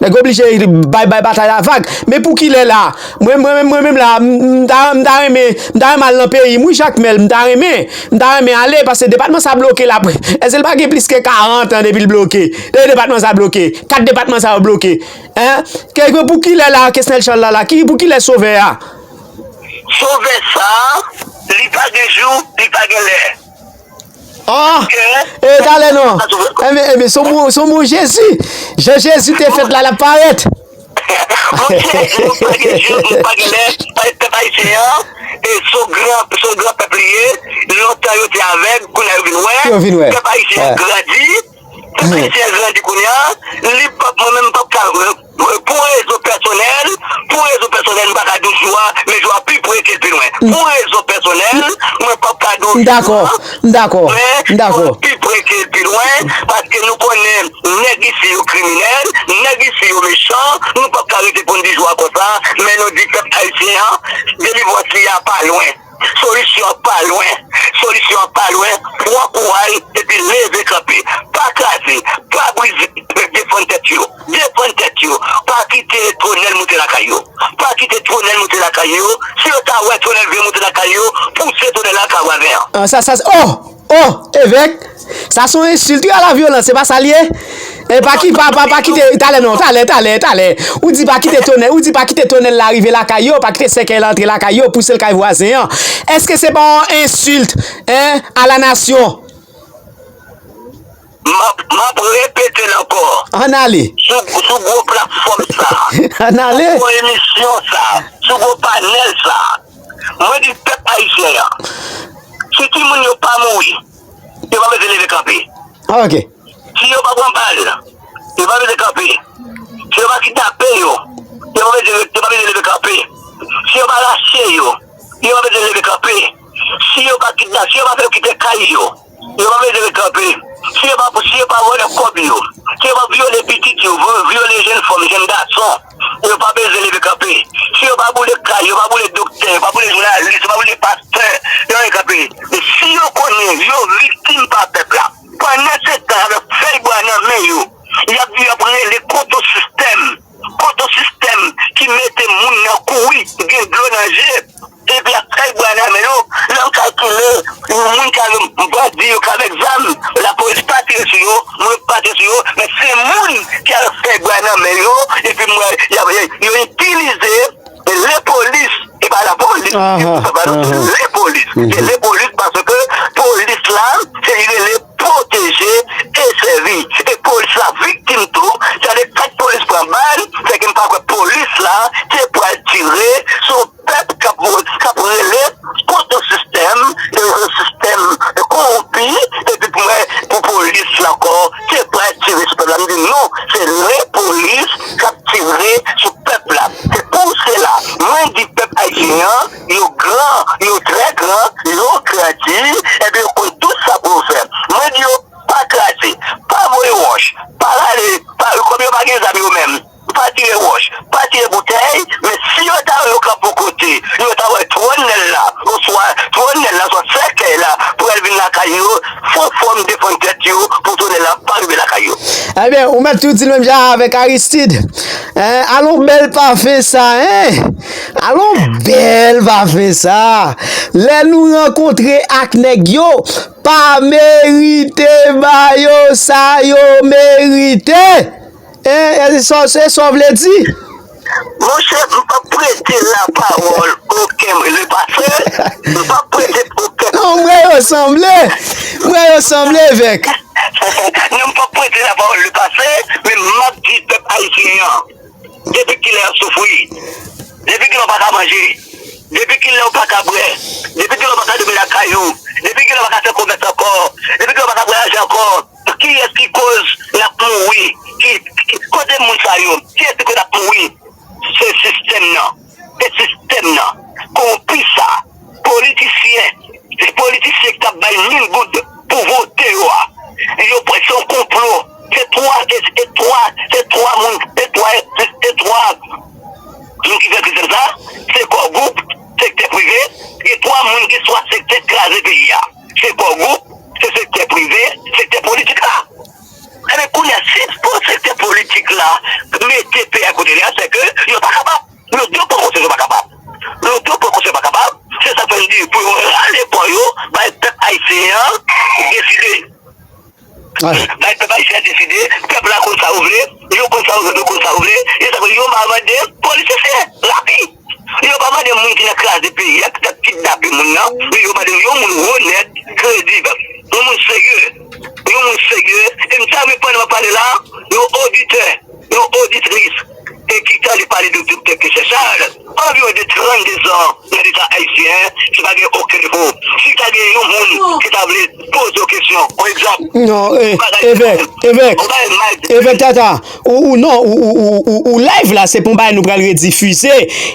Nèg oblije bay, bay batay la vag. Men pou kilè la? Mwen, mwen, mwen menm la, m, m ta, m ta renmen, m ta renmen al nan peyi m, wi, Jakmèl, m ta renmen, m ta renmen ale, paske depatman sa bloke la. Èske l pa gen plis ke karant an depi l bloke? Depi depatman sa bloke, kat depatman sa yo bloke. Hein? Ke, ke pou kilè la, Kesnel Charles la, la, ki, pou kilè sovè a? Sovè sa, li pa gen jou, li pa gen lè. Ah! E talè non. Enben, enben, se yon mo, se yon mo Jezi. Jan Jezi te fèt la, l ap parèt. Mon Jezi, nou pa gen jou, nou pa gen lè. Pèp ayisyen an, e se yon gran, se yon gran pèp li ye. Lontan yo te avèg, kounye a yo vin wè. Yo vin wè. Pèp ayisyen an grandi. Pèp ayisyen an grandi kounye a. Li p ap, mwen menm, m p ap ka, pou rezon pèsonèl, pou rezon pèsonèl, m pa ka di w jou a, men jou a pi pre ke l pi lwen. Pou rezon pèsonèl, mwen p ap ka di w jou a, men jou a pi pre ke l pi lwen, paske nou konnen nèg isi yo kriminèl, nèg isi yo mechan, nou p ap ka rete pou n di jou a konsa, men nou di pèp ayisyen an, delivrans li a pa lwen. Solisyon an pa lwen. Solisyon an pa lwen. Pran kouraj epi leve kanpe. Pa kraze, pa brize, men defann tèt yo. Defann tèt yo. Pa kite twonèl moute lakay yo. Pa kite twonèl moute lakay yo. Si yo ta wè twonèl vle moute lakay yo, pouse twonèl la ka vwazen an. Ah, sa, sa, oh! Oh, evèk, sa se yon ensilt, wi, à la violence, se pa sa l ye? E pa ki, pa, pa, pa kite, talè non, talè, talè, talè. Ou di pa kite twonèl, ou di pa kite twonèl la rive lakay yo, pa kite sèkèy la antre lakay yo, pouse l kay vwazen an. Èske se pa yon ensilt, hein, à la nation? M ap, m ap repete l ankò. Ann ale. Sou, sou gwo platfòm sa a, Ann ale. Sou gwo emisyon sa a, sou gwo panèl sa a, mwen di pèp ayisyen an, si timoun yo pa mouri, yo pa bezwen leve kanpe. Ok. Si yo pa pran bal, yo pa bezwen kanpe. Si yo pa kidnape yo, yo pa bezwen, yo pa bezwen leve kanpe. Si yo pa rache yo, yo pa bezwen leve kanpe. Si yo pa kidna-, si yo pa fè yo kite kay yo, yo pa bezwen leve kanpe. Si yo pa, si yo pa vòlè kòb yo, si yo pa vyole pitit yo, vyo-, vyole jèn fanm, jèn gason, yo pa bezwen leve kanpe. Si yo pa boule kay, yo pa boule doktè, yo pa boule jounalis, yo pa boule pastè, yo leve kanpe. Men si yo konnen yo viktim pa pèp la, pandan se tan y ap fèy bwa nan men yo, y ap, y ap rele kont yon sistèm, kont yon sistèm ki mete moun nan kouri, ki gen dlo nan je, epi y ap fèy bwa nan men yo. Lè m kalkile, yon moun ki avè bandi yo ki avèk zam, lapolis pa tire sou yo, mwen pa tire sou yo, men se moun ki avè fèy bwa nan men yo, epi m wè y ap, yo itilize lepolis, e pa lapolis, Aha, se aha. Lepolis. Se Mhm. Lepolis paske polis la, se li rele pwoteje e sèvi. E polis la viktim tou, sa de kat polis pran bal, se ke m pa kwè polis la te pral tire sou pèp k ap, k ap rele kont yon sistèm, e yon sistèm kowonpi, epi pou mwen, pou polis la ankò, te pral tire sou pèp la. M di non, se lepolis k ap tire sou pèp la. Se pou sela, mwen di pèp ayisyen an, yo gran, yo trè gran, yo grandi, epi yo konn tout sa pou yo fè. Mwen di yo, pa kraze, pa voye wòch, pa rale, pa, kòm yo pa gen zam yo menm, pa tire wòch, pa tire boutèy, men si yo ta wè yo kanpe yon kote, yo ta wè twònèl la, oswa twònèl la, oswa sèkèy la, pou al vin lakay yo, fò fòm defann tèt yo pou twònèl la pa rive lakay yo. Ebyen, ou mèt tou di l menm jan avèk Aristide. Hein, alon bèl pafen sa, hein? Alon bèl pafen sa. Lè nou rankontre ak nèg yo, pa merite ba yo sa yo merite. Hein, e sa, e sa w vle di? Monchè, m p ap prete lapawòl okenn lepase. M p ap prete okenn Non, m wè yo sanble. M wè yo sanble, evèk. Non, m p ap prete lapawòl lepase, men m ap di pèp ayisyen an, depi kilè y ap soufri, depi kilè w pa ka manje, depi kilè w pa ka bwè, depi kilè w pa ka dòmi lakay ou, depi kilè w pa ka fè komès ankò, depi kilè w pa ka vwayaje ankò, kiyès ki koz n ap mouri? Ki, ki, kote moun sa yo? Kiyès ki koz n ap mouri? Se sistèm nan. Se sistèm nan. Kowonpi sa. Politisyen. Se politisyen ki t ap bay mil goud pou vote yo a. Yo pran, se yon konplo. Se twa, se, se twa, se twa moun, se twa, se, se twa moun ki fè sistèm sa. Se Core Group, sektè prive, gen twa moun, gen twa sektè kraze peyi a. Se Core Group, se sektè prive, sektè politik la. Ebyen, kounye a, si pou sektè politik la mete peyi a kote li a, se ke yo pa kapab. Yo dwe pran konsyans yo pa kapab. Yo dwe pran konsyans yo pa kapab. Se sa k fè m di pou yo rale kò yo, bay pèp ayisyen an deside. Bay pèp ayisyen an deside, pèp la konn sa yo vle, yo konn sa yo vle, yo konn sa yo vle, e sa fè yo pa mande politisyen, lapi. Yo pa mande moun ki nan kraze peyi a, ki t ap kidnape moun nan, men yo mande yon moun onèt, kredib, yon moun serye, yon moun serye. E m ta reponn nan pale la, yon oditè, yon oditris, e ki tande pale de doktè Kesyè Charles, anviwon de trannde zan nan Leta ayisyen, se pa gen okenn defo. Si ta gen yon moun ki ta vle poze w kesyon, yon egzanp, Non, eh, bagay, evèk, evèk, yon bagay mal. Evèk Tata, ou, ou non, ou, ou, ou, ou, ou live la, se pa yon bagay nou pral redifize.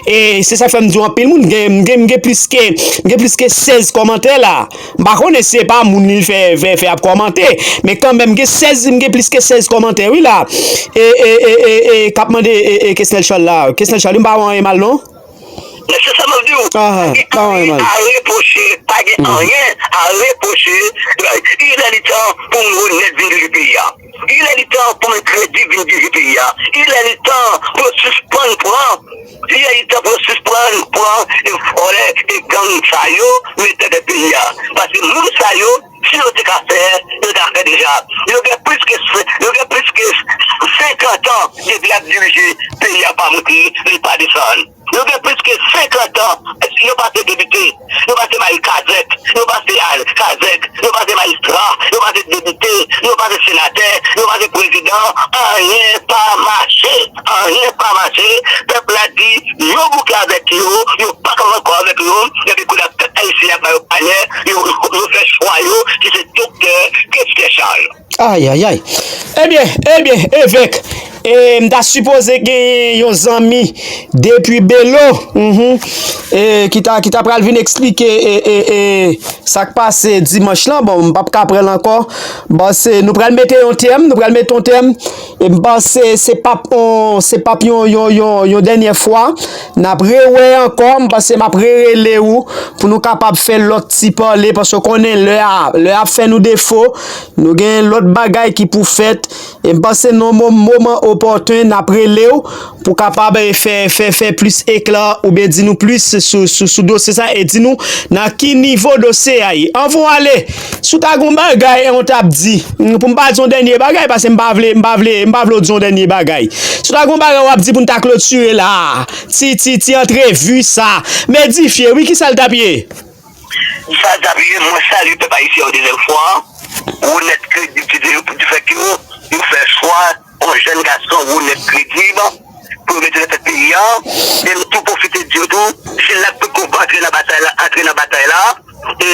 E se sa k fè m di w anpil moun, gen, m gen, m gen plis ke, m gen plis ke sèz kòmantè la. M pa konnen si se pa moun li fè, fè, fè ap kòmante, men kanmenm, m gen sèz, m gen plis ke sèz kòmantè, wi, la. E, e, e, e, e, k ap mande, e, e, Kesnel Charles la. Kesnel Charles, m pa wè anyen mal, non? Men se sa m ap di w. Ah, pa gen anyen mal. Pa gen anyen a repwoche, pa gen anyen a repwoche. Il est le temps pou moun onèt vin dirije peyi a. Il est le temps pou moun kredib vin dirije peyi a. Il est le temps pou yo sispann pran, il est le temps pou yo sispann pran e vòlè e gang sa yo mete nan tèt peyi a. Paske moun sa yo, si yo te ka fè, yo ta fè deja. Yo gen plis ke, yo gen plis ke senkant an depi y ap dirije peyi a pa monte, li pa desann. Yo gen plis ke senkant an, Yo pase depite, yo pase Mayi Kazèk, yo pase Al Kazèk, yo pase majistra, yo pase depite, yo pase senatè, yo pase prezidan, anyen pa mache, anyen pa mache. Pèp la di yo bouke avèk yo, yo pa ka ankò avèk yo, epi kounye a pèp ayisyen ap ba yo panyè, yo, yo, yo fè chwa yo, ki se doktè Kester Charles. Ayayay. Ebyen, ebyen, evèk, e, m ta sipoze genyen yon zanmi depi Belo, mhm, e, ki ta, ki ta pral vin eksplike, e, e, e, sa k pase dimanch lan. Bon, m p ap ka pran l ankò. Bon, se, nou pral mete yon tèm, nou pral mete yon tèm. E m panse se p ap on, se p ap yon, yon, yon, yon dènyè fwa. N ap rewè ankò, m panse m ap rerele ou pou nou kapab fè lòt ti pale, paske w konnen lè a, lè a ap fè nou defo. Nou gen lòt bagay ki pou fèt. E m panse nan mo-, moman opòten, n ap rele w pou kapab, eh, fè, fè, fè plis ekla oubyen di nou plis sou, sou, sou dosye sa e di nou nan ki nivo dosye a ye. Anvan w ale, si w ta gen yon bagay, eh, w t ap di, mm, pou m pa di yon dènye bagay, paske m pa vle, m pa vle, m pa vle w di yon dènye bagay. Si w ta gen yon bagay w ap di pou n ta klotire la, ti, ti, ti antrevi sa, m edifye, wi, ki sa l t ap ye? Sa l t ap ye, mwen salye pèp ayisyen yon dezyèm fwa. Wonèt, kredib, se de yo pou di fè ke yo, yo fè chwa yon jèn gason wonèt, kredib, pou yo mete nan tèt peyi a. E m tou pwofite di yo tou, si n ap antre nan batay la, antre nan batay la. E,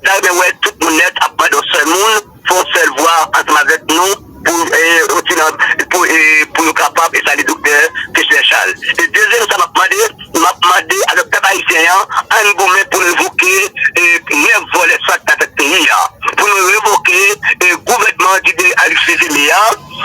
ta renmen wè tout moun nèt ap mande yon sèl moun, fè yon sèl vwa ansanm avèk nou pou, e, retire, pou, e, pou yo kapab enstale doktè Kester Charles. E dezyèm sa m ap mande, m ap mande avèk pèp ayisyen an, ann goumen pou n revoke, e, nèf vòlè sa k nan tèt peyi a. Pou nou revoke, e, gouvènman Didier Alexis Zémé a,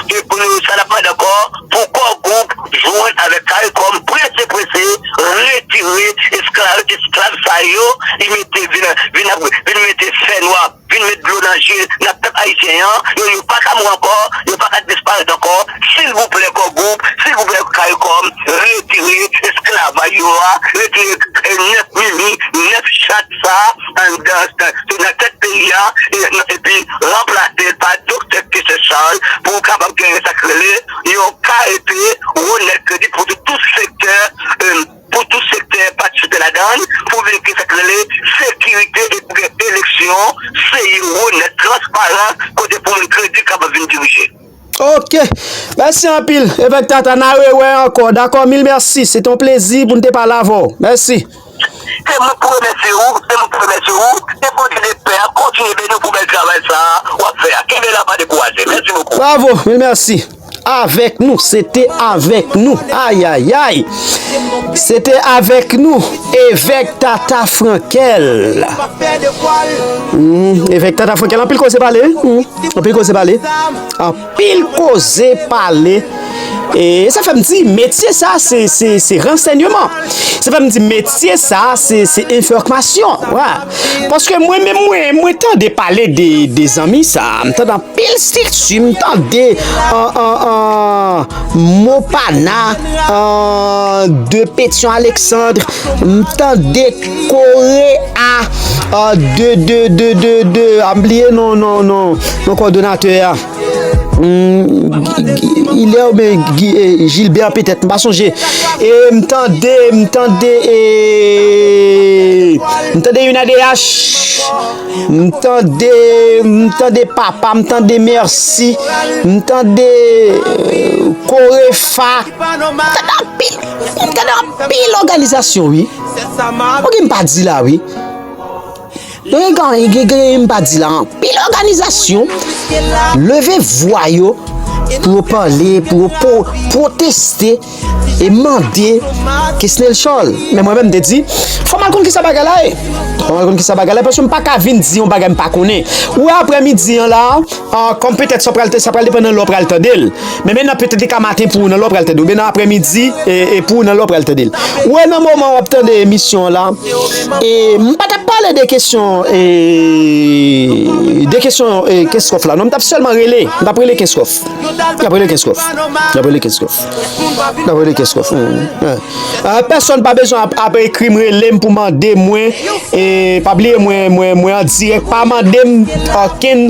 e pou nou, sa n ap mande ankò, pou Core Group jwenn avèk CARICOM prese, prese, retire esklav, esklav sa yo, li mete vin, vin, vin mete fènwa, vin met dlo nan je nan pèp ayisyen an, yo, yo pa ka mouri ankò, yo pa ka disparèt ankò. Silvouplè, Core Group, silvouplè, CARICOM, retire esklav yo a, retire, eh, nèf mimi, nèf chat sa, anndan, nan, nan tèt peyi a, e, epi ranplase l pa Doktè Kester Charles, pou w kapab genyen sa k rele yon K E P wonèt, kredib pou tout, tout sektè, eh, pou tout sektè patisipe ladan l, pou vin gen sa k rele sekirite e pou gen eleksyon serye, wonèt, transparan, kote pou moun kredib kapab vin dirije. Ok. Mèsi anpil, Evèk Tata. N a rewè ankò. Dakò, mil mèsi. Se te yon plezi pou n te pale avè w. Mèsi. Se mwen pou remèsye ou, se mwen pou remèsye ou. Ke Bondye de pè a kontinye beni w pou bèl travay sa a w ap fè a. Kenbe la, pa dekouraje. Mèsi bokou. Bravo, mil mèsi. Avèk nou, se te avèk nou. Ayayay. Se te avèk nou, Evèk Tata Frankel. Hmm, Evèk Tata Frankel, anpil koze pale, wi. Hmm, anpil koze pale. Anpil koze pale. E sa fè m di, metye sa, se, se, se ransèyman. Sa fè m di, metye sa, se, se enfòmasyon. Wi. Paske mwen menm, mwen, mwen tande pale de, de zanmi sa. M tande anpil estrikti, m tande, an, an, an, Mopana, an, de Petyon Aleksandr, m tande Kore a, an, de, de, de, de, de, a, m bliye non, non, non, non kòdonatè a. Hmm, Gi-, Gi-, Ilè oubyen Gi-, eh, Gilbert petèt, m pa sonje. E m tande, m tande, eh, m tande Youn A D H. M tande, m tande Papa, m tande Mèsi, m tande, eh, Korefa. M tande anpil, m tande anpil òganizasyon, wi. Oke, m pa di la, wi. Gen, gen, gen, gen, m pa di la, anpil òganizasyon leve vwa yo pou yo pale, pou yo po-, pwoteste e mande Kesnel Charles. Men mwen menm, m te di, fò m al konn kisa bagay la ye. Fò m al konn kisa bagay la ye, paske m pa ka vin di yon bagay m pa konnen. Ou wè aprèmidi an la, ah, kòm petèt sa pral, sa pral depann nan lè w pral tande l. Men, men nan petèt li ka maten pou ou nan lè w pral tande, oubyen nan aprèmidi, e, e pou ou nan lè w pral tande l. Ou wè nan moman w ap tande emisyon an la, e m pa t ap pale de kesyon, e, de kesyon, e, Kenskof la. Non, m t ap sèlman rele, m t ap rele Kenskof. Y ap rele Kenskof. Y ap rele Kenskof. Y ap rele Kenskof. Hmm, yeah. Ah, pèsonn pa bezwen ap, ap ekri m, rele m pou mande mwen. E pa bliye mwen, mwen, mwen an dirèk. Pa mande m okenn,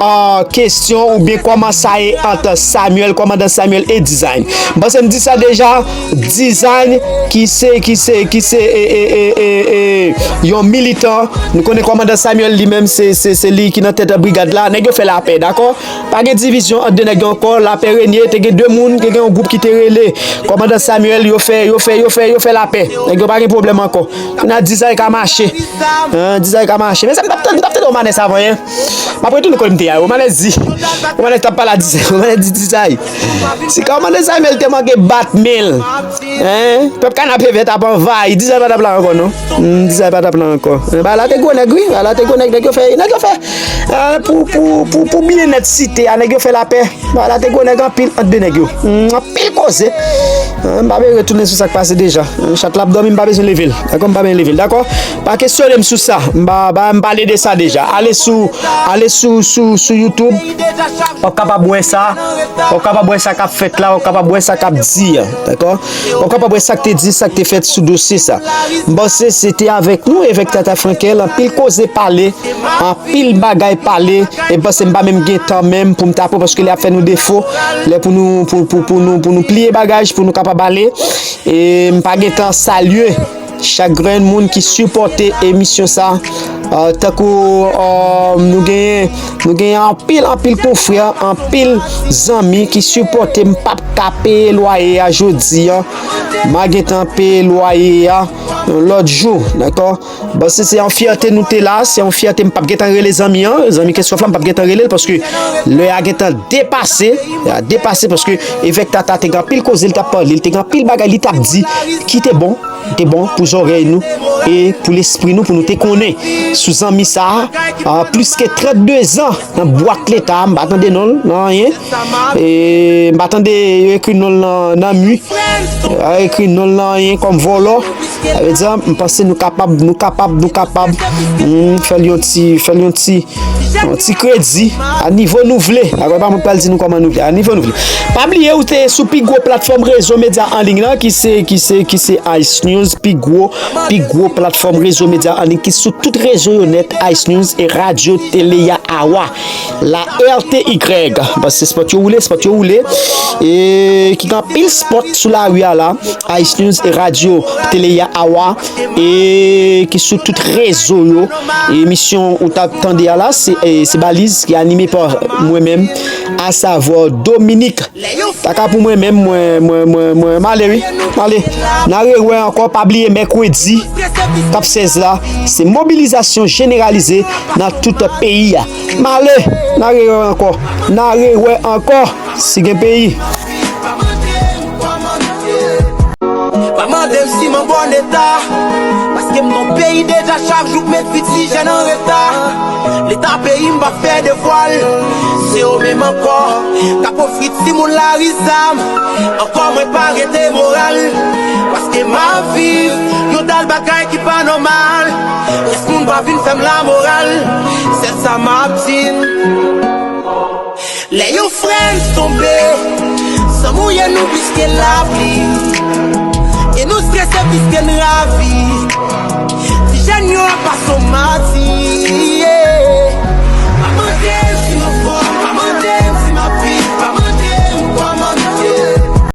ah, kesyon oubyen kòman sa ye ant Samuel, kòmandan Samuel e Design. M panse m di sa deja, Design ki se, ki se, ki se, e, e, e, e, e, yon militan. Nou konnen kòmandan Samuel li menm se, se, se li ki nan tèt brigad la. Nèg yo fè lapè, dakò? Pa gen divizyon ant de nèg yo ankò, lapè renye, te gen de moun, te gen yon gwoup ki te rele kòmandan Samuel, yo fè, yo fè, yo fè, yo fè lapè. Nèg yo pa gen pwoblèm ankò. Kounye a Dizay ka mache. Hein, Dizay ka mache. Men sa m t ap tande, m t ap tande Omanès avan yè. M ap retounen kote m te a. Omanès di, Omanès t ap pale a Dizay. Omanès di Dizay, si kòmandan Samuel te manke bat men l, hein, pèp Kanapevè t ap anvayi. Dizay pa t ap la ankò non. Hmm, Dizay pa t ap la ankò. Bagay la te gwo nèg wi. Bagay la te gwo nèg, nèg yo fè, nèg yo fè, eh, pou, pou, pou, pou byennèt site a, nèg yo fè lapè. Bagay la te gwo nèg anpil ant de nèg yo. Hmm, anpil koze. Eh, m pa bezwen retounen sou sa k pase deja. Eh, chat la ap dòmi, m pa bezwen leve l. Dakò, m pa bezwen leve l. Dakò? Pa kesyone m sou sa. M pa, pa, m pale de sa deja. Ale sou, ale sou, sou, sou YouTube. W ap kapab wè sa. W ap kapab wè sa k ap fèt la. W ap kapab wè sa k ap di a. Dakò? W ap kapab wè sa k te di, sa k te fèt sou dosye sa. M panse se te avèk nou, evèk Tata Frankel, anpil koze pale, anpil bagay pale, e m panse m pa menm gen tan menm pou m ta pran, paske lè ap fè nou defo, lè pou nou, pou, pou, pou nou, pou nou pliye bagaj, pou nou kapab ale, e m pa gen tan salye chak grenn moun ki sipòte emisyon sa. Ah, tankou, ah, nou genyen, nou genyen anpil, anpil konfrè, anpil zanmi ki sipòte m, p ap ka peye lwaye a jodi a. M a gentan peye lwaye a yon lòt jou, dakò? Bon, se, se yon fyète nou te la, se yon fyète m p ap gentan rele zanmi an, zanmi Kenskof la, m p ap gentan rele l, paske lè a gentan depase, lè a depase, paske evèk Tata te gen anpil koze, li t ap pale, li te gen anpil bagay, li t ap di, ki te bon, te bon pou zòrèy nou e pou lespri nou, pou nou te konnen sou zanmi sa a, ah, plis ke trannde zan nan bwat leta, m pa tande non l nan anyen. E m pa tande yo ekri non l nan, nan mi. Yo ekri non l nan anyen kòm vòlò. Sa vle di, m panse nou kapab, nou kapab, nou kapab, hmm, fè l yon ti, fè l yon ti, yon ti kredi a nivo nou vle. Dakò, pa mwen k pral di nou kòman nou vle, a nivo nou vle. Pa bliye ou te sou pi gwo platfòm rezo medya an liy lan ki se, ki se, ki se Ice News, pi gwo, pi gwo platfòm rezo medya an liy ki sou tout rezo yo nèt, Ice News e radyo tele ya awa. La R T Y, paske spòt yo woule, spòt yo woule. E ki gen anpil spòt sou lari a la, Ice News e radyo tele ya awa, e ki sou tout rezo yo. E emisyon ou t ap tande a la, se, e, se Baliz ki anime pa mwen menm, asavwa Dominique. Kaka pou mwen menm, mwen, mwen, mwen, mwen, m ale wi. M ale. N a rewè ankò, pa bliye mèkredi k ap sèz la, se mobilizasyon jeneralize nan tout peyi a. M ale. N a rewè ankò. N a rewè ankò. Si gen peyi. Pa mande m si m an bòn eta, paske m nan peyi deja, chak jou k met piti jèn an reta. Leta peyi m pa fè devwa l, se yo menm ankò k ap ofri timoun lari zam. Ankò mwen pa rete moral, paske m ap viv yon dal bagay ki pa nòmal. Rès moun pa vin fè m lamoral, sèl sa m ap di n. Lè yon frè n tonbe, san mouye nou plis ke lapli. E nou strese plis ke n ravi. Ti jèn yo ap pase yon mati.